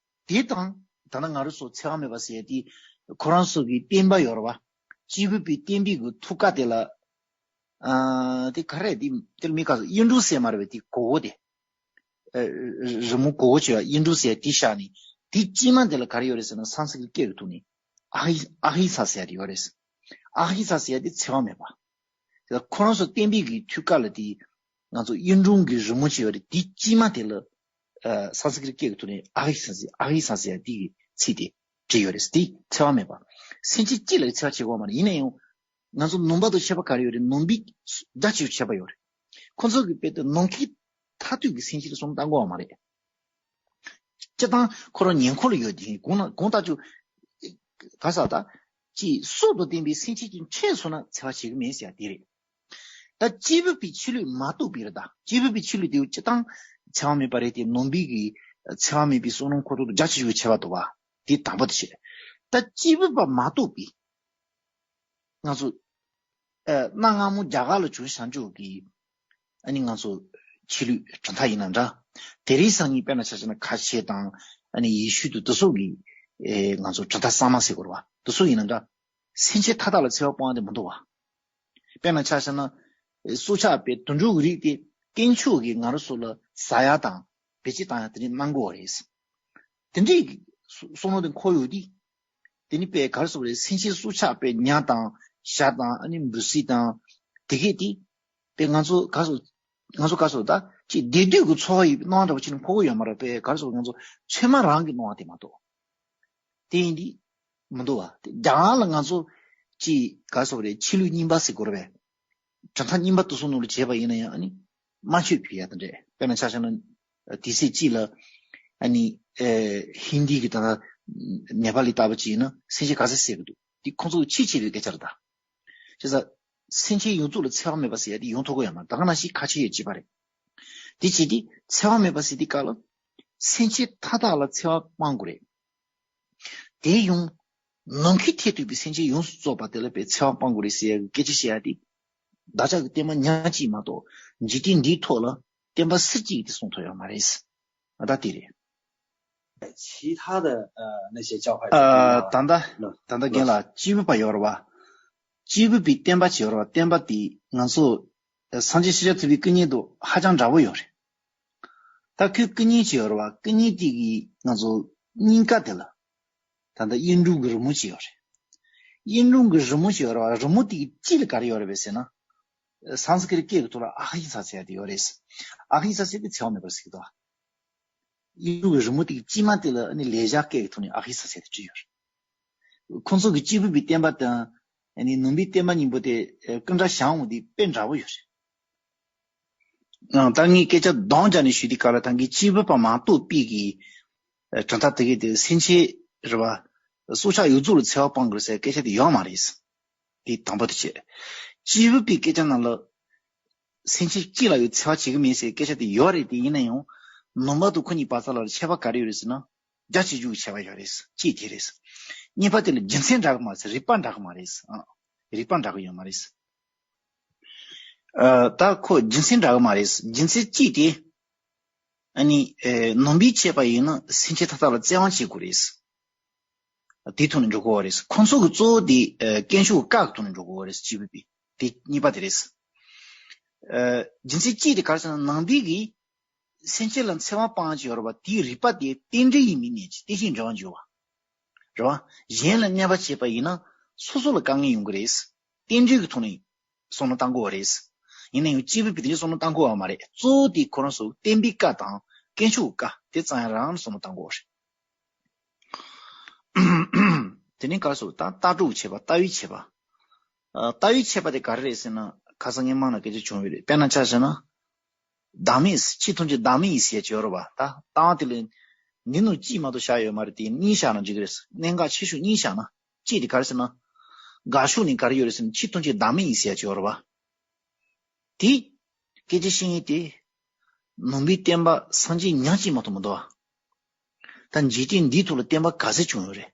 དེ་དང་ད་ནི་ང་རང་ཚོ་འཚེ་བ་མེད་པ་ཟེར་ཡ་དེ་ཁོ་རང་ཚོ་གི་བསྟན་པ་ཡོད་རེད་བ། སྐྱེས་བུ་པའི་བསྟན་པའི་གི་ཐུགས་ཀ་དེ་ལ། ཨ་དེ་ག་རེ་དེ་དེ་ལ་མི་ག་ཚོད་གཡུ་འབྲུག་ཟེར་མ་རེད་པས། དེ་གོ་བོ་དེ། ཨ་རི་མོ་གོ་བོ་བྱས་པ་གཡུ་འབྲུག་ཟེར་ཡ་དེ་བཞག་ནས་དེ་དཀྱིལ་མ་དེ་ལ་ག་རེ་ཡོད་རེད་ཟེར་ན་སཾ་སྐྲྀཏ་སྐད་ཀྱི་ཐོག་ནས་ཨ་ཧི་ཨ་ཧི་ས་ཟེར་ཡ་དེ་ཡོད་རེད། ཨ་ཧི་ས་ཟེར་ཡ་དེ་འཚེ་བ་མེད་པ། དེ་ལ་ཁོ་རང་ཚོ་བསྟན་པའི་གི་ཐུགས་ཀ་ལ་དེ་ང་ཚོ་གཡུ་འབྲུག་གི་རི་མོ་ཅིག་ཡོད་རེད། དེ་དཀྱིལ་མ་དེ་ལ་ཨ་སཾ་སྐྲྀཏ་སྐད་ཀྱི་ཐོག་ནས་ཨ་ཧི་ས་ཟེར་ཨ་ཧི་ས་ཟེར་ཡ་དེ་གི་ཚིག་དེ་བྲིས་ཡོད་རེད། དེ་འཚེ་བ་མེད་པ། སེམས་ཅན་གཅིག་ལ་འཚེ་བ་བྱེད་དགོས་པ་མ་རེད། ཡིན་ན་ཡང་། ང་ཚོ་ནང་པ་དང་ཁྱད་པར་ག་རེ་ཡོད་རེད། ནང་པའི་རྒྱ་ཆེ་ཆོས་ཁྱད་པར་ཡོད་རེད། ཁོ་ཚོ་གི་དཔེ་དེ་ནམ་མཁའི་མཐར་ཐུག་གི་སེམས་ཅན་ལ་སོང་བཏང་དགོས་པ་མ་རེད། སྤྱིར་བཏང་ཁོ་རང་ཉེ་འཁོར་ལ་ཡོད་དེ་གང་ན་གང་ལྟར་ཀྱང་ག་ས་ད་ཅིག་སྲོག་དང་ལྡན་པའི་སེམས་ཅན་གྱི་འཕྲད་སོང་ན་འཚེ་བ་བྱེད་ཀྱི་མེད་ཟེར་ཡ་དེ་རེད། ད་སྐྱེས་བུ་པའི་ཆོས་ལུགས་མ་གཏོགས་པའི་རེད། ད་སྐྱེས་བུ་པའི་ཆོས་ལུགས་དེ་སྤྱིར་བཏང་འཚེ་བ་མེད་པ་རེད་དེ། ནང་པའི་གི་འཚེ་བ་མེད་པའི་བསམ་བློ་འཁོར་ཐོག་ཏུ་རྒྱ་ཆེ་ཆོས་ཁྱད་པར་འདུག་བ། དེ་དང་པོ་དེ་བྱས། ད་སྐྱེས་བུ་པ་མ་གཏོགས་པའི། ང་ཚོ་ཨ་གནའ་སྔ་མོ་རྒྱ་གར་ལ་བྱུང་བྱང་ཆུབ་ཀྱི་ཨ་ནི་ང་ཚོ་ཆོས་ལུགས་གྲུབ་མཐའ་ཡིན་ན་འདྲ། དེ་རིང་སང་ཉིན་དཔེར་ན་ཆ་བཞག་ན་ཁ་ཆེ་དང་ཨ་ནི་ཡེ་ཤུ་དང་དེ་ཚོ་གི་ཨེ་ང་ཚོ་གྲུབ་མཐའ་གཙང་མ་ཟེར་དགོས་རེད་བ། དེ་ཚོ་ཡིན་ན་འདྲ། སེམས་ཅན་མཐའ་དག་ལ་འཚེ་བ་སྤོང་བ་དེ་མི་འདུག་བ། དཔེར་ན་ཆ་བཞག་ན་སྲོག་ཆགས་པའི་དུད་འགྲོ་གི་རིགས་དེ་དཀོན་མཆོག་གིས་ང་རང་ཚོ་ལ་ཟ་ཡ་དང་བེད་སྤྱོད་བཏང་ཡ་དེ་འདྲ་གནང་གི་ཡོད་རེད། དེ་འདྲའི་བསམ་བློ་དེ་འཁོར་ཡོད་དུས། དེ་ནི་དཔེ་ག་རེ་ཟེར་དགོས་རེད། སེམས་ཅན་སྲོག་ཆགས་པའི་ཉ་དང་བྱ་དང་ཨ་ནི་འབུ་སྲིན་དང་དེ་གས་དེ་དཔེ་ང་ཚོ་ག་ཟེར། ང་ཚོ་ག་ཟེར་ད་ཅིག་བདེ་སྡུག་གི་འཚོ་བ་ཡི་སྣང་བ་འདྲ་པོ་ཅིག་ལ་འཁོར་གི་ཡོད་མ་རེད། དཔེ་ག་རེ་ཟེར་དགོས། ང་ཚོ་ཚོད་མ་རང་གི་སྣང་བ་དེ་མ་གཏོགས། དེ་ཡིན་དུས་མི་འདུག་བ། དེ་རྒྱ་གར་ལ་ང་ཚོ་ཅིག་ག་ཟེར་དགོས་རེད། ཆོས་ལུགས་རྙིང་པ་ཟེར་དགོས་རེད་པས། གྲུབ་མཐའ་རྙིང་པ་དེ་ཚོ་ནང་ལ་བྱས་པ་ཡིན་ན་ཡང་ཨ་ནི་དམར་མཆོད་ཕུལ་ཡ་དེ་འདྲས། དཔེར་ན་ཆ་བཞག་ན་དུས་ཚོད་གཅིག་ལ་ཨ་ནི་ཨེ་ཧིན་དི་གི་ད་ལྟ་ནེ་པ་ལི་ལྟ་བུ་ཅིག་ཡིན་ན་སེམས་ཅན་ག་ཚོད་བསད་གི་འདུག་དེ་ཁོང་ཚོ་གི་ཆེས་ཆེ་བའི་སྐད་ཆ་རེད་ད། བྱས་ཙང་སེམས་ཅན་ཡོངས་རྫོགས་ལ་འཚེ་བ་མེད་པ་ཟེར་ཡ་དེ་ཡོང་ཐུབ་ཀྱི་ཡོད་མ་རེད། ད་ག་ནང་བཞིན་ཁ་ཆེ་ཡོད་ཅེས་པ་རེད། དེ་བྱས་ཏེ་འཚེ་བ་མེད་པ་ཟེར་དུས་སྐབས་ལ་སེམས་ཅན་མཐའ་དག་ལ་འཚེ་བ་སྤང་དགོས་རེད། དེ་ཡང་ནམ་མཁའི་མཐས་གཏུགས་པའི་སེམས་ཅན་ཡོངས་སུ་རྫོགས་པ་དེ་ལ་དཔེ་འཚེ་བ་སྤང་དགོས་རེད་ཟེར་ཡ་གི་སྐད་ཆ་བཤད་ཡ་དེ། བདག་ཅག་གི་བསྟན་པ་ཉག་གཅིག་མ་གཏོགས་འཇིག་རྟེན་འདིའི་ཐོག་ལ་བསྟན་པ་སུ་གཅིག་གིས་དེ་གསུངས་ཐུབ་ཡོད་མ་རེད། ད་དེ་རེད། 其他的呃那些教派 ཨ། ད་ལྟ་ད་ལྟ་རྒན་ལགས་སྐྱེས་བུ་པ་ཡོད་རེད་བ། སྐྱེས་བུ་པའི་བསྟན་པ་ཅིག་ཡོད་རེད་བ། བསྟན་པ་དེ་ང་ཚོ་སངས་རྒྱས་ཤཱཀྱ་ཐུབ་པའི་སྐུ་བརྙན་དང་ཧ་ཅང་འདྲ་པོ་ཡོད་རེད། ད་ཁོའི་སྐུ་བརྙན་ཅིག་ཡོད་རེད་བ། སྐུ་བརྙན་དེ་གིས་ང་ཚོ་སྙིང་ག་དེ་ལ་ད་ལྟ་གཡུ་འབྲུག་གི་རི་མོ་ཅིག་ཡོད་རེད། གཡུ་འབྲུག་གི་རི་མོ་ཅིག་ཡོད་རེད་བ། རི་མོ་དེ་གི་དཀྱིལ་ལ་ག་རེ་ཡོད་རེད་པས་ཟེར་ན། སཾ་སྐྲྀ་ཏ་སྐད་ཀྱི་ཐོག་ལ་ཨ་ཧི་ས་ཟེར་ཡ་དེ་ཡོད་རེད། ཨ་ཧི་ས་ཟེར་དེ་འཚེ་བ་མེད་པར་ཟེར་གི་འདུག་ཡུལ་གྱི་རི་མོ་དེ་གི་དཀྱིལ་མ་དེ་ལ་ནི་ལེགས་སྦྱར་སྐད་ཀྱི་ཐོག་ནས་ཨ་ཧི་ས་ཟེར་ཏེ་བྲིས་ཡོད་རེད། ཁོང་ཚོ་གི་སྐྱེས་བུ་པའི་བསྟན་པ་དང་ནི་ནང་པའི་བསྟན་པ་གཉིས་པོ་དེ་སྐུ་འདྲ་བྱུང་བ་དེ་དཔེ་འདྲ་པོ་ཡོད་རེད། ཨང་། ད་ངས་སྐད་ཆ་གདངས་བརྒྱབ་ནས་ཞུས་དུས་སྐབས་ལ་ད་གིན་སྐྱེས་བུ་པ་མ་གཏོགས་པའི་གི་གྲུབ་མཐའ་དེ་གའི་དེ་སེམས་ཅན་རེད་བ། སྲོག་ཆགས་ཡོངས་རྫོགས་ལ་འཚེ་བ་སྤང་དགོས་ཟེར་སྐད་ཆ་དེ་ཡོད་མ་རེད། དེ་དང་པོ་དེ་བྱས། སྐྱེས་བུ་པའི་སྐད་ཆ་ནང་ལ་སེམས་ཅན་གཅིག་ལ་ཡང་འཚེ་བ་བྱེད་ཀྱི་མེད་ཟེར་སྐད་ཆ་དེ་ཡོད་རེད། དེ་ཡིན་ན་ཡང་ནང་པ་དང་ཁོ་གཉིས་བར་མཚམས་ལ་ཁྱད་པར་ག་རེ་ཡོད་རེད་ཟེར་ན། རྒྱ་ཆེ་རྒྱུག་གི་ཁྱད་པར་ཡོད་རེད། གཅིག་དེ་རེད། གཉིས་པ་དེ་ལ་རྒྱུ་མཚན་འདྲ་གི་མ་རེད། རིགས་པ་འདྲ་གི་མ་རེད། ཨ། རིགས་པ་འདྲ་གི་ཡོད་མ་རེད། ཨ། ད་ཁོ་རྒྱུ་མཚན་འདྲ་གི་མ་རེད། རྒྱུ་མཚན་གཅིག་དེ། ཨ་ནི་ཨེ་ནང་པའི་ཆོས་པ་ཡིན་ན་སེམས་ཅན་མཐའ་དག་ལ་བཙན་དབང་བྱེད་དགོས་རེད། དེའི་ཐོག་ནས་འགྲོ་དགོས་པ་རེད། ཁོང་ཚོ་གི་གཙོ་བོ་དེ་ཨེ་དཀོན་མཆོག་གི་བཀའ་གི་ཐོག་ནས་འགྲོ་དགོས་པ་རེད། སྐྱེས་བུ་པའི་དེ་གཉིས་པ་དེ་རེད། ཨེ་རྒྱུ་མཚན་གཅིག་དེ་ག་རེ་ཟེར་ན། ནང་པའི་གི་སེམས་ཅན་ལ་འཚེ་བ་སྤང་ཡག་ཅིག་ཡོད་རེད་བ། དེའི་རིགས་པ་དེ་རྟེན་འབྲེལ་ཡིན་མིན་ནས་ཀྱི་རྟེན་ཅིང་འབྲེལ་བར་འགྱུར་བ་རེད་བ། གཞན་ལ་གནོད་པ་བྱས་པ་ཡིན་ན་སོ་སོ་ལ་དཀའ་ངལ་ཡོང་གི་རེད། རྟེན་འབྲེལ་གྱི་ཐོག་ནས་བསམ་བློ་བཏང་དགོས་པ་རེད། ཡིན་ན་ཡང་སྐྱེས་བུ་པས་དེ་འདྲའི་བསམ་བློ་བཏང་དགོས་པ་མ་རེད། གཙོ་བོ་དེ་ཁོ་རང་ཚོ་བསྟན་པའི་བཀའ་དང་དཀོན་མཆོག་གི་བཀའ་དེ་ཙམ་ཡང་རང་བསམ་བློ་བཏང་དགོས་པ་རེད། དེ་ནས་ག་རེ་ཟེར། ད་ལྟ་གྲུབ་ཀྱི་ཆད་པ། ལྟ་བའི་ཆད་པ། ཨ། ལྟ་བའི་ཆད་པ་དེ་ག་རེ་རེད་ཟེར་ན། ཁ་སང་ངས་མང་ན་སྐད་ཆ་བྱུང་བ་རེད། དཔེར་ན་ཆ་བཞག་ན། བདག་མེད། ཆོས་ཐམས་ཅད་བདག་མེད་ཡིན་ཟེར་ཡག་ཅིག་ཡོད་རེད་བ། ད་ལྟ་བ་དེ་ལ་འདི་ནང་གཅིག་མ་གཏོགས་བཞག་ཡོད་མ་རེད། དེ་གཉིས་བཞག་ན་འགྲིག་གི་རེད། གནད་འགག་ཆེ་ཤོས་གཉིས་བཞག་ན། གཅིག་དེ་ག་རེ་ཟེར་ན། དགག་ཕྱོགས་ནས་ག་རེ་ཡོད་རེད་ཟེར་ན། ཆོས་ཐམས་ཅད་བདག་མེད་ཡིན་ཟེར་ཡག་ཅིག་ཡོད་རེད་བ། དེ་སྐད་ཆ་བཤད་མཁན་དེ་ནང་པའི་བསྟན་པ་སངས་རྒྱས་ཉག་གཅིག་མ་གཏོགས་མི་འདུག་བ། ད་འཇིག་རྟེན་འདིའི་ཐོག་ལ་བསྟན་པ་ག་ཚོད་བྱུང་ཡོད་རེད།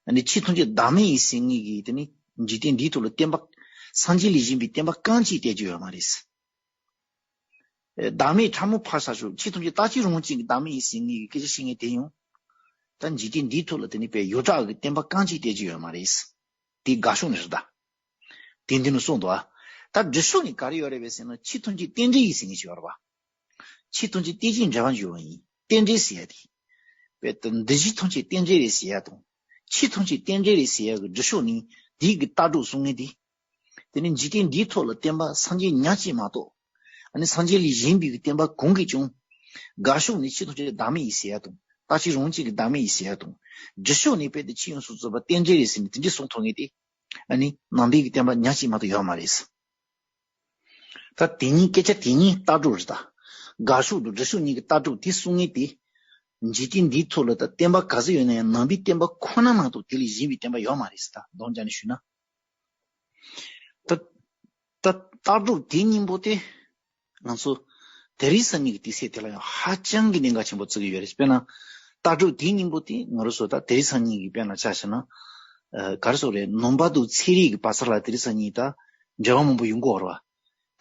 ཨ་ནི་ཆོས་ཐམས་ཅད་བདག་མེད་ཡིན་ཟེར་མཁན་གྱི་དེ་ནི་འཇིག་རྟེན་འདིའི་ཐོག་ལ་བསྟན་པ་སངས་རྒྱས་ལས་གཞན་པའི་བསྟན་པ་རྐང་གཅིག་བསྟན་གྱི་ཡོད་མ་རེད། ཨེ། བདག་མེད་ཕྲ་མོ་ཕར་བཞག་ཤོག་ཆོས་ཐམས་ཅད་རྟག་གཅིག་རང་གཅིག་གི་བདག་མེད་ཡིན་ཟེར་མཁན་གྱི་སྐད་ཆ་བཤད་མཁན་དེ་ཡང་། ད་འཇིག་རྟེན་འདིའི་ཐོག་ལ་དེ་ནི་དཔེ་ཡོངས་གྲགས་ཀྱི་བསྟན་པ་རྐང་གཅིག་བསྟན་གྱི་ཡོད་མ་རེད། དེ་དགག་ཕྱོགས་ནས་རེད་ད། དེ་འདི་ནས་གསུངས་འདུག་ཨ། ད་སྒྲུབ་ཕྱོགས་ནས་ག་རེ་ཡོད་རེད་པས་ཟེར་ན། ཆོས་ཐམས་ཅད་རྟེན་འབྲེལ་ཡིན་ཟེར་མཁན་ཞིག་ཡོད་རེད་བ། ཆོས་ཐམས་ཅད་རྟེན་ཅིང་འབྲེལ་བར་འགྱུར་བ་ཡིན། རྟེན་འབྲེལ་ཟེར་ཡ་དེ། དཔེ་ད་འདུ་བྱེད་ཐམས་ཅད་རྟེན་འབྲེལ་རེད་ཟེར་ཡ་དང་། ཆོས་ཐམས་ཅད་རྟེན་འབྲེལ་རེད་ཟེར་ཡ་གི་སྒྲུབ་ཕྱོགས་ནས་དེའི་གི་ལྟ་གྲུབ་གསུང་མཁན་དེ། དེ་ནི་འཇིག་རྟེན་འདིའི་ཐོག་ལ་བསྟན་པ་སངས་རྒྱས་ཉག་གཅིག་མ་གཏོགས། ཨ་ནི་སངས་རྒྱས་ལས་གཞན་པའི་གི་བསྟན་པ་གང་གིས་ཀྱང་། དགག་ཕྱོགས་ནས་ཆོས་ཐམས་ཅད་བདག་མེད་ཡིན་ཟེར་ཡ་དང་། རྟག་གཅིག་རང་གཅིག་གི་བདག་མེད་ཡིན་ཟེར་ཡ་དང་། སྒྲུབ་ཕྱོགས་ནས་དཔེ་དེ་ཆོས་ཡོངས་སུ་རྫོགས་པ་རྟེན་འབྲེལ་རེད་ཟེར་ནས་དེ་འདྲའི་གསུང་ཐུབ་མཁན་དེ། ཨ་ནི་ནང་པའི་གི་བསྟན་པ་ཉག་གཅིག་མ་གཏོགས་ཡོད་མ་རེད། ད་དེ་གཉིས་སྐད་ཆ་དེ་གཉིས་ལྟ་གྲུབ་རེད་ད། དགག་ཕྱོགས་དང་སྒྲུབ་ཕྱོགས་གཉིས་ཀྱི་ལྟ་གྲུབ་དེ་གསུང་མཁན་དེ། འཇིག་རྟེན་འདིའི་ཐོག་ལ་ད་བསྟན་པ་ག་ཚོད་ཡོད་ན་ཡང་ནང་པའི་བསྟན་པ་ཁོ་ན་མ་གཏོགས་དེ་ལས་གཞན་པའི་བསྟན་པ་ཡོད་མ་རེད་ཟེར། ད་གདངས་བརྒྱབ་ནས་ཞུས་ན། ད་ད་ལྟ་གྲུབ་དེ་སྙིང་པོ་དེ་ང་ཚོ་དེ་རིང་སང་ཉིན་གྱི་དུས་ཚོད་དེ་ལ་ཡང་ཧ་ཅང་གི་གནད་འགག་ཆེན་པོ་བརྩི་གི་ཡོད་རེད། དཔེར་ན་ལྟ་གྲུབ་དེ་སྙིང་པོ་དེ་ང་རང་ཚོ་ད་དེ་རིང་སང་ཉིན་གྱི་དཔེར་ན་ཆ་བཞག་ན། ཨ། ག་རེ་ཟེར་དགོས་རེད། ནང་པ་དང་ཚན་རིག་གི་བར་མཚམས་ལ་དེ་རིང་སང་ཉིན་ད་འབྲེལ་བ་མང་པོ་ཡོང་གི་ཡོད་རེད་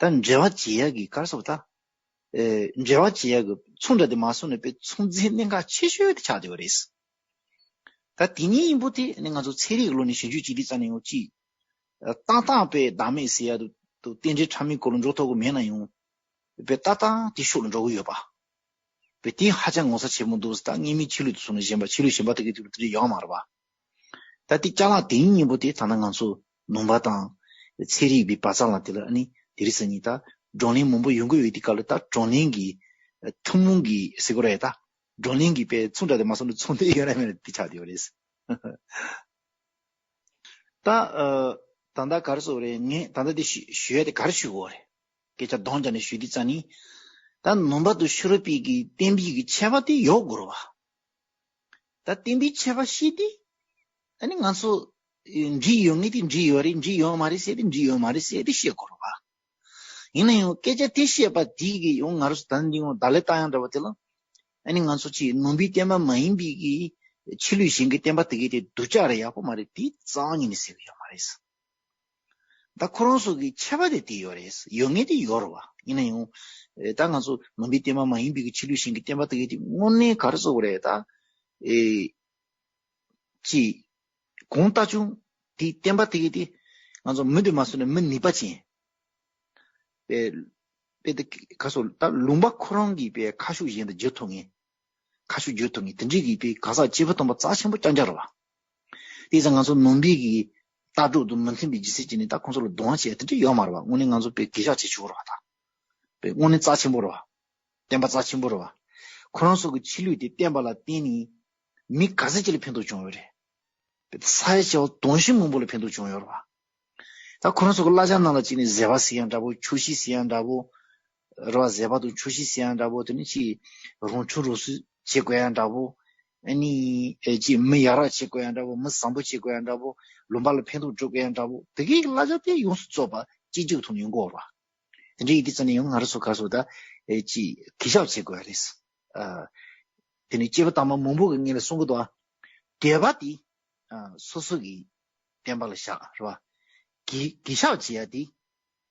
བ། ད་འབྲེལ་བ་བྱེད་ཡག་གི་ག་རེ་ཟེར་དགོས། ད་ཨེ་འབྲེལ་བ་བྱེད་ཡག་གི་ཚོགས་འདྲ་དེ་མ་སོང་ནས་དཔེ་ཚོད་འཛིན་གནད་འགག་ཆེ་ཤོས་དེ་ཆགས་བསྡད་ཡོད་རེད། ད་དེ་གཉིས་སྙིང་པོ་དེ་ནི་ང་ཚོ་ཚན་རིག་གི་ལོ་ནས་ཞིབ་འཇུག་བྱེད་དུས་ཙམ་ནས་ཡང་ཅིག་ཏག་ཏག་པའི་བདག་མེད་ཟེར་ཡ་དུ་དུ་རྟེན་འབྲེལ་ཕྲ་མོའི་སྐོར་ལ་འགྲོ་ཐུབ་ཀྱི་མེད་ན་ཡང་། པའི་ཏག་ཏག་དེ་ཕྱོགས་ལ་འགྲོ་གི་ཡོད་པ། པའི་དེ་ཧ་ཅང་ངོ་ཚ་ཆེན་པོ་འདུག་ད་དངོས་མེད་ཆོས་ལུགས་དུ་སོང་ནས་གཞན་པ་ཆོས་ལུགས་གཞན་པ་དེ་གའི་དུས་ལ་དེ་འདྲ་ཡོད་མ་རེད་པ། ད་དེ་ཅ་ལག་དེ་གཉིས་པོ་དེ་ད་ལྟ་ང་ཚོ་ནང་པ་དང་ཚན་རིག་པའི་བར་མཚམས་ལ་དེ་ལ་ཨ་ནི་དེ་རིང་སང་ཉིན་ད་བགྲོ་གླེང་མང་པོ་ཡོང་གི་ཡོད་དུས་སྐབས་ལ་ད་བགྲོ་གླེང་གི་ཐུན་མོང་གི་ཟེར་དགོས་རེད། ད་བགྲོ་གླེང་གི་པའི་ཚོང་འདྲ་དེ་མ་སོང་ན་ཚོང་དེ་ཡོད་ར་མེད་ར་དེ་ཆགས་བསྡད་ཡོད་རེད། ད་ད་ལྟ་ག་རེ་ཟེར་དགོས་རེད། ངས་ད་ལྟ་དེ་ཞུ་ཞུ་ཡ་དེ་ག་རེ་ཞུ་དགོས་རེད། སྐད་ཆ་གདོང་བརྒྱབ་ནས་ཞུས་དུས་ཙ་ནི། ད་ནང་པ་དང་ཤེས་རབ་པའི་གི་བསྟན་པའི་གི་ཁྱད་པར་དེ་ཡོད་དགོས་རེད་བ། ད་བསྟན་པའི་ཁྱད་པར་ཤེས་དུས། ཨ་ནི་ང་ཚོ་འགྲིག་ཡོད་ངེས་དེ་འགྲིག་ཡོད་རེད། འགྲིག་ཡོད་མ་རེད་ཟེར་དེ་འགྲིག་ཡོད་མ་རེད་ཟེར་དེ་ཤེས་དགོས་རེད་བ། ཡིན་ན་ཡང་སྐད་ཆ་དེ་བཤད་པ་དེ་གི་ཡང་ང་རང་ཚོ་ད་ནི་ཡང་བརྡ་ལན་བཏང་ཡ་འདྲ་བ་དེ་ལ། ཨ་ནི་ང་ཚོ་ཅིག་ནང་པའི་བསྟན་པ་མ་ཡིན་པའི་གི་ཆོས་ལུགས་གཞན་གྱི་བསྟན་པ་དེ་གའི་དེ་སྡུག་ཅག་རེད། ཡག་པོ་མ་རེད། དེ་རྩ་བ་ཉིད་ནས་ཟེར་གི་ཡོད་མ་རེད། ད་ཁོ་རང་ཚོ་གི་ཁྱད་པར་དེ་དེ་ཡོད་རེད། ཡོད་ངེས་དེ་ཡོད་རེད་བ། ཡིན་ན་ཡང་། ཨེ་ད་ང་ཚོ་ནང་པའི་བསྟན་པ་མ་ཡིན་པའི་གི་ཆོས་ལུགས་གཞན་གྱི་བསྟན་པ་དེ་གའི་དེ་དངོས་གནས་ག་རེ་ཟེར་དགོས་རེད་ད། ཨེ། ཅིག་གང་ལྟར་ཀྱང་དེའི་བསྟན་པ་དེ་གའི་དེ་ང་ཚོ་མི་འདི་མ་སོང་ན་མི་ནུས་པ་ཅན། པའི་པའི་དེ་ག་སོ་ད་ལུང་པ་ཁོ་རང་གི་པའི་ཁ་ཕྱོགས་གཞན་དུ་བསྒྱུར་ཐུབ་ངེས། ཁ་ཕྱོགས་བསྒྱུར་ཐུབ་ངེས་དེ་འདྲའི་གི་པའི་ག་ས་སྐྱེས་བུ་དམ་པ་རྩ་ཆེན་པོ་རྐྱང་རྐྱང་རེད་བ། དེ་ཙང་ང་ཚོ་ནང་པའི་གི་ལྟ་གྲུབ་དང་མི་མཐུན་པའི་རྒྱུ་མཚན་གྱིས་ནི་ད་ཁོང་ཚོ་ལ་གདོང་བྱས་དེ་འདྲ་ཡོད་མ་རེད་བ། དངོས་གནས་ང་ཚོ་པའི་གུས་ཞབས་བྱེད་ཆོག་རེད་བ་ད། པའི་དངོས་གནས་རྩ་ཆེན་པོ་རེད་བ། བསྟན་པ་རྩ་ཆེན་པོ་རེད་བ། ཁོ་རང་ཚོ་གི་ཆོས་ལུགས་དེ་བསྟན་པ་ལ་བརྟེན་ནས་མི་ག་ཚད་ཅིག་ལ་ཕན་ཐོགས་བྱུང་ཡོད་རེད། པའི་ས་ཡ་བྱེ་བ་དུང་ཕྱུར་མང་པོ་ལ་ཕན་ཐོགས་བྱུང་ཡོད་རེད་བ། ད་ཁོ་རང་ཚོ་གི་བསླབ་བྱ་ནང་ལ་བྱས་ནས་བཟོད་པ་ཟེར་ཡ་འདྲ་པོ། ཆོག་ཤེས་ཟེར་ཡ་འདྲ་པོ། རེད་བ། བཟོད་པ་དང་ཆོག་ཤེས་ཟེར་ཡ་འདྲ་པོ། དེ་ནི་ཅིག་རང་ཆུང་རང་སུ་བྱེད་དགོས་ཡ་འདྲ་པོ། ཨ་ནི་ཨེ་ཅིག་མི་ཡ་རབས་བྱེད་དགོས་ཡ་འདྲ་པོ། མི་བཟང་པོ་བྱེད་དགོས་ཡ་འདྲ་པོ། ལུང་པ་ལ་ཕན་ཐོགས་འགྲོ་དགོས་ཡ་འདྲ་པོ། དེ་གའི་བསླབ་བྱ་དེ་ཡོངས་སུ་རྫོགས་པ་གཅིག་གཅིག་ཐོག་ནས་ཡོང་གི་ཡོད་རེད་བ། དེ་འདྲ་ཡིན་དུས་ཙམ་ནས་ཡང་ང་རང་ཚོ་ག་ཚོད་ད་ཨེ་ཅིག་གུས་ཞབས་བྱེད་དགོས་ཡ་རེད། ཨ། དེ་ནི་སྐྱེས་བུ་དམ་པ་མང་པོ་གི་ངོས་ལ་གསུང་གི་འདུག་ཨ། འདོད་པ་དེ། ཨ། སོ་སོ་གི་བསྟན་པ་ལ་བཞག་རེད་བ། གུས་གུས་ཞབས་བྱེད་ཡ་དེ།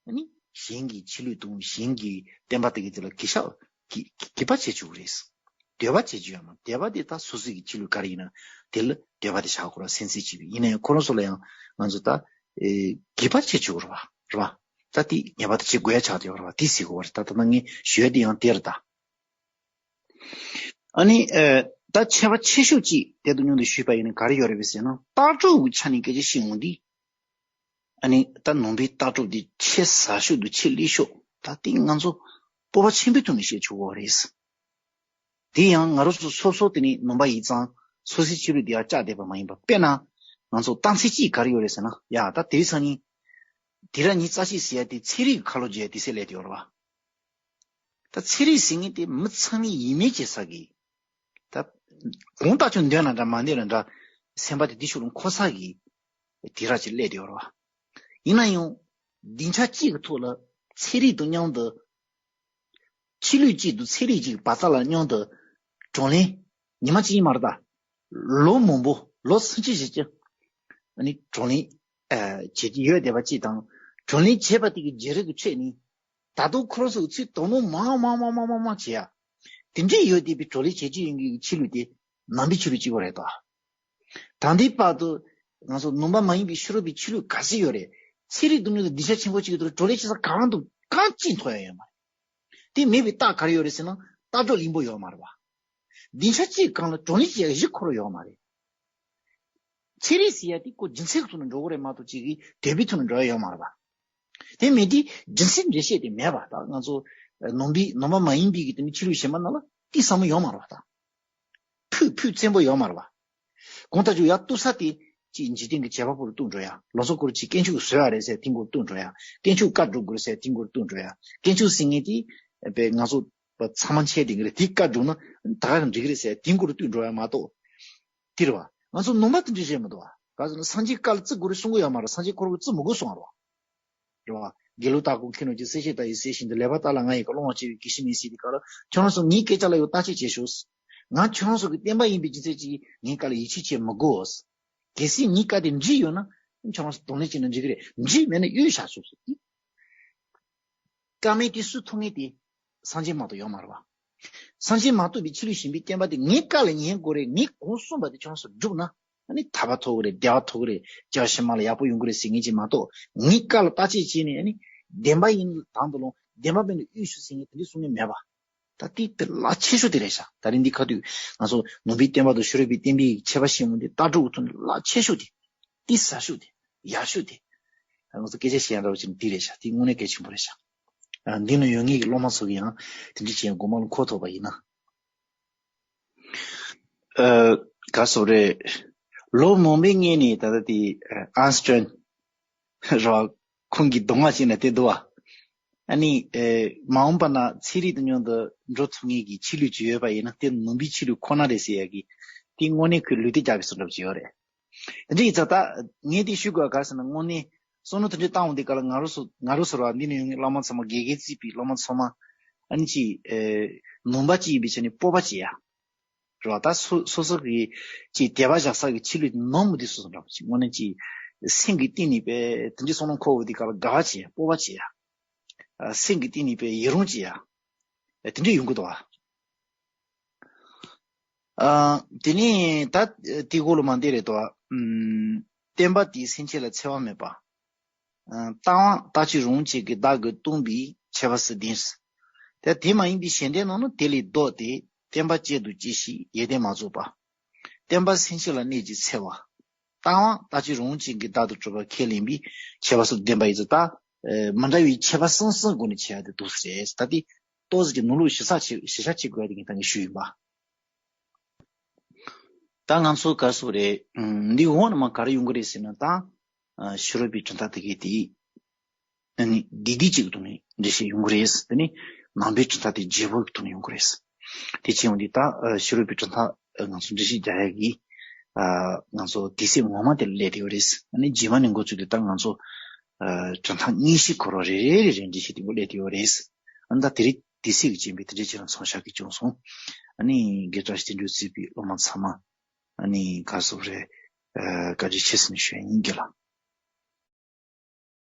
ཨ་ནི་གཞན་གྱི་ཆོས་ལུགས་དང་གཞན་གྱི་བསྟན་པ་དེ་གའི་དེ་ལ་གུས་ཞབས་གུས་གུས་པ་བྱེད་བཅུག་གི་རེད། འདོད་པ་བྱེད་བཅུག་ཡ་མ། འདོད་པ་དེ་ད་སོ་སོ་གི་ཆོས་ལུགས་ག་རེ་ཡིན་ན་དེ་ལ་འདོད་པ་དེ་བཞག་དགོས་རེད། སེམས་ཚེ་གཅིག་པའི་ཡིན་ན་ཡང་ཁོ་རང་ཚོ་ལ་ཡང་ང་ཚོ་ད་ཨེ་གུས་པ་བྱེད་བཅུག་རེད་བ། རེད་བ། ད་དེ་ངེས་པར་དུ་བྱེད་དགོས་ཡ་ཆགས་བསྡད་ཡོད་རེད་བ། དེ་ཟེར་དགོས་པ་རེད། ད་ད་ལྟ་ངས་ཞུ་ཡ་དེ་ཡང་དེ་རེད་ད། ཨ་ནི་ཨེ་ད་ཁྱད་པར་ཆེ་ཤོས་ཅིག་དེ་དང་མཉམ་དུ་ཞུས་པ་ཡིན་ན་ག་རེ་ཡོད་རེད་པས་ཟེར་ན། ལྟ་གྲུབ་ཀྱི་ཆ་ནས་སྐད་ཆ་བཤད་འོང་དུས། ཨ་ནི་ད་ནང་པའི་ལྟ་གྲུབ་འདི་ཆེས་ཟབ་ཤོས་དང་ཆེས་ལེགས་ཤོས། ད་དེ་ང་ཚོ་སྤོབས་པ་ཆེན་པོའི་ཐོག་ནས་བཤད་ཆོག་གི་རེད། དེ་ཡང་ང་རང་ཚོ་སོ་སོ་དེ་ནི་ནང་པ་ཡིན་ཙང་སོ་སོའི་ཆོས་ལུགས་འདི་ཡར་བཅག་བསྡད་པ་མ་ཡིན་པ། དཔེར་ན་ང་ཚོ་རྟགས་མཚན་གཅིག་ག་རེ་ཡོད་རེད་ཟེར་ན། ཡ་ད་དེ་རིང་སང་ཉིན་དེ་ར་ཉིན་རྩ་ཆེ་ཟེར་ཡ་དེ་ཚན་རིག་གི་ཁ་ལོ་བརྗེ་ཡ་དེ་སེ་སླེབས་བསྡད་ཡོད་རེད་བ། ད་ཚན་རིག་ཟེར་མཁན་དེ་མི་ཚང་མས་ཡིད་སྨོན་བྱེད་ས་གི། ད་གང་ལྟར་ཀྱང་འདོད་ན་འདྲ་མ་འདོད་ན་འདྲ་སེམས་པ་དེ་དེ་ཕྱོགས་ལ་འཁོར་ས་གི་དེ་ར་ཅིག་སླེབས་བསྡད་ཡོད་རེད་བ། ཡིན་ན་ཡང་སྡིངས་ཆ་གཅིག་གི་ཐོག་ལ་ཚན་རིག་དང་མཉམ་དུ་ཆོས་ལུགས་གཅིག་དང་ཚན་རིག་གཅིག་གི་བར་མཚམས་ལ་མཉམ་དུ་བགྲོ་གླེང་ཉི་མ་གཅིག་ཡིན་མ་རེད་ད། ལོ་མང་པོ་ལོ་སུམ་ཅུ་བཞི་བཅུ་ཨ་ནི་བགྲོ་གླེང་ཨ་བྱེད་ཀྱི་ཡོད་བསྡད་པ་གཅིག་དང་། བགྲོ་གླེང་བྱས་པ་དེ་གི་བརྗེ་རེས་ཀྱི་ཁྲོད་ནས་ད་དུང་ཁོ་རང་ཚོ་ཚུར་དོ་སྣང་མང་མང་མང་མང་མང་བྱེད་ཡ། དེ་འདྲས་ཡོད་བསྡད་པའི་བགྲོ་གླེང་བྱེད་ཀྱི་ཡོད་མཁན་གྱི་ཆོས་ལུགས་དེ་ནང་པའི་ཆོས་ལུགས་གཅིག་པོ་རེད་ད། ད་ལྟའི་བར་དུ་ང་ཚོ་ནང་པ་མ་ཡིན་པའི་ཕྱི་རོལ་པའི་ཆོས་ལུགས་ག་ཚད་ཡོད་རེད། ཚན་རིག་དང་མཉམ་དུ་སྡིངས་ཆ་ཆེན་པོ་གཅིག་གི་ཐོག་བགྲོ་གླེང་བྱེད་ས་གང་དང་གང་གཅིག་མཐོང་ཡ་ཡོད་མ་རེད། དེ་མེད་པའི་རྟགས་ག་རེ་ཡོད་རེད་ཟེར་ན། ལྟ་གྲུབ་བརླིང་པོ་ཡོད་མ་རེད་བ། སྡིངས་ཆ་གཅིག་སྒང་ལ་བགྲོ་གླེང་བྱེད་ཡ་གཞི་ཁོ་རང་ཡོད་མ་རེད། ཚན་རིག་ཟེར་ཡ་དེ་ཁོ་རྒྱུ་མཚན་གྱི་ཐོག་ནས་འགྲོ་གི་རེད་མ་གཏོགས་ཅིག་གིས་འདོད་པའི་ཐོག་ནས་འགྲོ་ཡ་ཡོད་མ་རེད་བ། དེ་མེད་དུས་རྒྱུ་མཚན་འགྲེལ་བཤད་དེ་མེད་པ། ད་ང་ཚོ་ནང་པའི་ནང་པ་མ་ཡིན་པའི་གི་དེ་ནི་ཆོས་ལུགས་གཞན་པ་ནང་ལ་དེ་ཟབ་མོ་ཡོད་མ་རེད་བ། ད་ཕུགས་ཕུགས་བཙན་པོ་ཡོད་མ་རེད་བ། གང་ལྟར་ཀྱང་ཡར་གཏུག་ས་དེ་ཅིག་འཇིག་རྟེན་གྱི་བྱེད་པ་པོ་ལ་གཏུག་འགྲོ་ཡ། ལོ་ཙཱ་སྐོར་ཅིག་དཀོན་མཆོག་བཟོ་ཡ་རེད་ཟེར་དེ་སྐོར་གཏུག་འགྲོ་ཡ། དཀོན་མཆོག་བཀའ་སྒྲུབ་དགོས་ཟེར་དེ་སྐོར་གཏུག་འགྲོ་ཡ། དཀོན་མཆོག་ཟེར་མཁན་དེ་པའི་ང་ཚོ་ཚང་མ་འཆད་དེ་གི་རེད། དེ་བཀའ་སྒྲུབ་ན་ད་ག་རང་འགྲིག་གི་རེད་ཟེར་དེ་སྐོར་གཏུག་འགྲོ་ཡ་མ་གཏོགས། དེ་རེད་བ། ང་ཚོ་ནང་པ་དེ་འདྲ་རེད་མི་འདུག་བ། ག་ཟེར་ན་སངས་རྒྱས་བཀའ་ལ་བརྩི་དགོས་རེད་གསུང་གི་ཡོད་མ་རེད། སངས་རྒྱས་ཁོ་རང་བརྩི་མི་དགོས་གསུང་བ་རེད་བ། རེད་བ། དགེ་ལུགས་ལྟ་སྐོར་མཁན་རྣམས་ཀྱིས་གསལ་བྱེད་ལྟ་བའི་གསལ་བཞིན་དུ། ལེགས་པར་བརྟགས་ལ་ང་ཡི་བཀའ། བླང་བར་བྱ་བའི་གེགས་ཞིག་མེད་ཟེར་དུས་སྐབས་ལ། ཁྱོད་རང་ཚོ་ངའི་སྐད་ཆ་ལ་ཡང་བརྟག་དཔྱད་བྱེད་ཤོག། ང་ཁྱོད་རང་ཚོ་གི་བསྟན་པ་ཡིན་པའི་རྒྱུ་མཚན་གྱིས་ངའི་བཀའ་ལ་ཡིད་ཆེས་བྱེད་མི་དགོས། གལ་སྲིད་ངའི་བཀའ་དེ་འགྲིག་ཡོད་ན་ཁྱོད་རང་ཚོ་གདོང་ལེན་བྱས་ན་འགྲིག་གི་རེད། འགྲིག་མེད་ན་གཡོལ་བཞག་ཤོག་ཟེར། བཀའ་མོལ་དེ་སུས་ཐོབ་མཁན་དེ་སངས་རྒྱས་མ་གཏོགས་ཡོད་མ་རེད་བ། སངས་རྒྱས་མ་གཏོགས་པའི་ཆོས་ལུགས་གཞན་པའི་བསྟན་པ་དེ་ངའི་བཀའ་ལ་ཉན་དགོས་རེད། ངས་གང་གསུངས་པ་དེ་ཁྱོད་རང་ཚོ་བསྒྲུབས་ན། ཨ་ནི་ཐར་པ་ཐོབ་ཀྱི་རེད། བདེ་བ་ཐོབ་ཀྱི་རེད། སྐྱེ་བ་ཕྱི་མ་ལ་ཡག་པོ་ཡོང་གི་རེད་ཟེར་མཁན་ཅིག་མ་གཏོགས། ངའི་བཀའ་ལ་བརྟག་དཔྱད་བྱས་ནས་ཨ་ནི་བདེན་པ་ཡིན་དང་དུ་ལོང་། བདེན་པ་མིན་ན་གཡུལ་ཞིག་ཟེར་མཁན་དེ་འདྲ་གསུང་མཁན་མེད་པ། ད་དེ་དེ་རླབས་ཆེ་ཤོས་དེ་རེད་ཤག། ད་རིང་འདི་ཁ་ཐུག་ང་ཚོ་ནུབ་པའི་བསྟན་པ་དང་ཕྱི་རོལ་པའི་བསྟན་པའི་ཁྱད་པར་ཤེས་ཡོང་དེ་ལྟ་གྲུབ་ཐོག་ནས་རླབས་ཆེ་ཤོས་དེ། དེ་ཟབ་ཤོས་དེ། ཡག་ཤོས་དེ། ང་ཚོ་སྐད་ཆ་བཤད་ཡ་འདྲ་བོ་ཅིག་འདི་རེད་ཤག། དེ་དངོས་གནས་གལ་ཆེན་པོ་རེད་ཤག། ཨ། འདི་ནང་ཡོད་ངེས་ཀྱི་སློབ་མ་ཚོ་གི་ཡང་དེ་འདྲ་བྱས་དགོངས་པ་ལ་འཁོར་ཐུབ་པ་ཡིན་ན། ཨ། ག་སོ་རེད། ལོ་མང་པོའི་སྔོན་ནས་ད་ལྟ་དེ་ཨན་སི་ཊིན་ར་ཁོང་གི་གདོང་ང་ཅིག་ན་བལྟས་འདུག་བ། ཨ་ནི་ཨེ། མ་འོངས་པ་ན་ཚན་རིག་དང་མཉམ་དུ་འགྲོ་ཐུབ་མཁན་གྱི་ཆོས་ལུགས་ཅིག་ཡོད་པ་ཡིན་ན་དེ་ནང་པའི་ཆོས་ལུགས་ཁོ་ན་རེད་ཟེར་ཡ་གི། དེ་དངོས་གནས་ཁོས་ལུས་རྟེན་རྒྱག་གི་སོང་འདྲ་པོ་ཅིག་ཡོད་རེད། དེ་འདྲ་ཡིན་ཙང་ད་ངས་དེ་ཞུ་དགོས་པ་ག་རེ་ཟེར་ན། དངོས་གནས་བསམ་བློ་དེ་འདྲ་བཏང་འོང་དུས་སྐབས་ལ་ང་རང་ཚོ་ང་རང་ཚོ་ར་འདི་ནས་ཡོང་མཁན་བླ་མ་ཚང་མ། དགེ་རྒན་བརྩིས་པའི་བླ་མ་ཚང་མ། ཨ་ནི་ཅིག་ཨེ། ནང་པ་ཅིག་ཡིན་པའི་ཆ་ནས་སྤོབས་པ་བྱེད་ཡ། རེད་བ། ད་སོ་སོ་སོ་གི་ཅིག་དད་པ་བཞག་ས་གི་ཆོས་ལུགས་ནང་མི་དེ་སོ་སོ་འདྲ་པོ་ཅིག། དངོས་གནས་ཅིག་སེམས་ཀྱི་གཏིང་ནས་དཔེ་དེ་འདྲའི་བསམ་བློ་འཁོར་འོང་དུས་སྐབས་ལ་དགའ་བ་བྱེད་ཡ། སྤོབས་པ་བྱེད་ཡ། ཨ། སེམས་ཀྱི་གཏིང་ནས་དཔེ་ཡི་རང་བྱེད་ཡ། ཨ། དེ་འདྲ་ཡོང་གི་འདུག་བ། ཨ། དེ་ནས་ད་དེའི་འོག་ལ་མར་འདི་རེད་དོ། ཨམ། བསྟན་པ་དེས་སེམས་ཅན་ལ་འཚེ་བ་མེད་པ། ཨ། རྟག་དབང་རྟག་གཅིག་རང་བཞིན་གྱིས་བདག་གིས་སྟོང་པའི་ཁྱད་པར་སུ་ལྡན། དེ་དེ་མ་ཡིན་པའི་གཞན་དོན་རྣམས་ནི་དེ་ལས་ལྡོག་སྟེ། བསྟན་པ་གཅིག་ཏུ་སྐྱེས་ཤིང་ཡོན་ཏན་མ་རྫོགས་པ། བསྟན་པ་སེམས་ཅན་ལ་གནོད་ཅིང་འཚེ་བ། རྟག་དབང་རྟག་གཅིག་རང་བཞིན་གྱིས་བདག་ཏུ་གྲུབ་པ་ཁས་ལེན་པའི་ཁྱད་པར་སུ་ལྡན་པ་ཡིན་ཙང་། ད་མི་འདྲ་བའི་ཁྱད་པར་གསུམ་གསུམ་སྒོ་ནས་ཕྱེ་ཡ་དེ་འདུག་ཟེར། ད་དེ་ཏོག་ཙམ་གྱི་ནང་ལོགས་ཞིབ་ཚགས་བྱེད་ཞིབ་ཆ་བྱེད་དགོས་ཡ་དེ་ངས་ད་ངས་ཞུས་ཡིན་པ། ད་ང་ཚོ་ག་རེ་ཟེར་དགོས་རེད། ཨམ། འདི་འོག་ནས་མར་ག་རེ་ཡོང་གི་རེད་ཟེར་ན། ད་ཨ། ཕྱི་རོལ་པའི་གྲུབ་མཐའ་དེ་གའི་དེ། ཨ་ནི་བདེ་སྡུག་ཅིག་གི་ཐོག་ནས་འགྲེལ་བཤད་ཡོང་གི་རེད། དེ་ནས་ནང་པའི་གྲུབ་མཐའ་དེ་བརྗེ་པོ་གི་ཐོག་ནས་ཡོང་གི་རེད། དེ་བྱས་ཡོང་དུས་ད་ཨ། ཕྱི་རོལ་པའི་གྲུབ་མཐའ་ཨ། ང་ཚོ་འགྲེལ་བཤད་རྒྱག་ཡ་གི། ཨ། ང་ཚོ་དུས་ཚོད་ངོ་མ་དེ་ལ་སླེབས་བསྡད་ཡོད་རེད། ཨ་ནི་རྗེས་མ་ནས་འགོ་བཙུགས་དུས་ད་ང་ཚོ་ཨ། གྲུབ་མཐའ་ངེས་ཤེས་འཁོར་བ་རེ་རེ་རེ་རེ་འགྲེལ་བཤད་དེ་འགོ་སླེབས་བསྡད་ཡོད་རེད། ཨ་ནི་ད་དེ་རིང་དུས་ཚོད་ཀྱི་རྐྱེན་པས་དེ་འདྲ་བྱས་ན་མཚམས་བཞག་གི་བྱུང་སོང་། ཨ་ནི་དགེ་བཀྲ་ཤིས་བསྟན་འགྲོ་གཙོས་པའི་སློབ་མ་ཚང་མ། ཨ་ནི་ག་རེ་ཟེར་དགོས་རེད། ཨ། བཀའ་དྲིན་ཆེ་ཟེར་ནས་ཞུ་ཡ་ཡིན། རྒན་ལགས།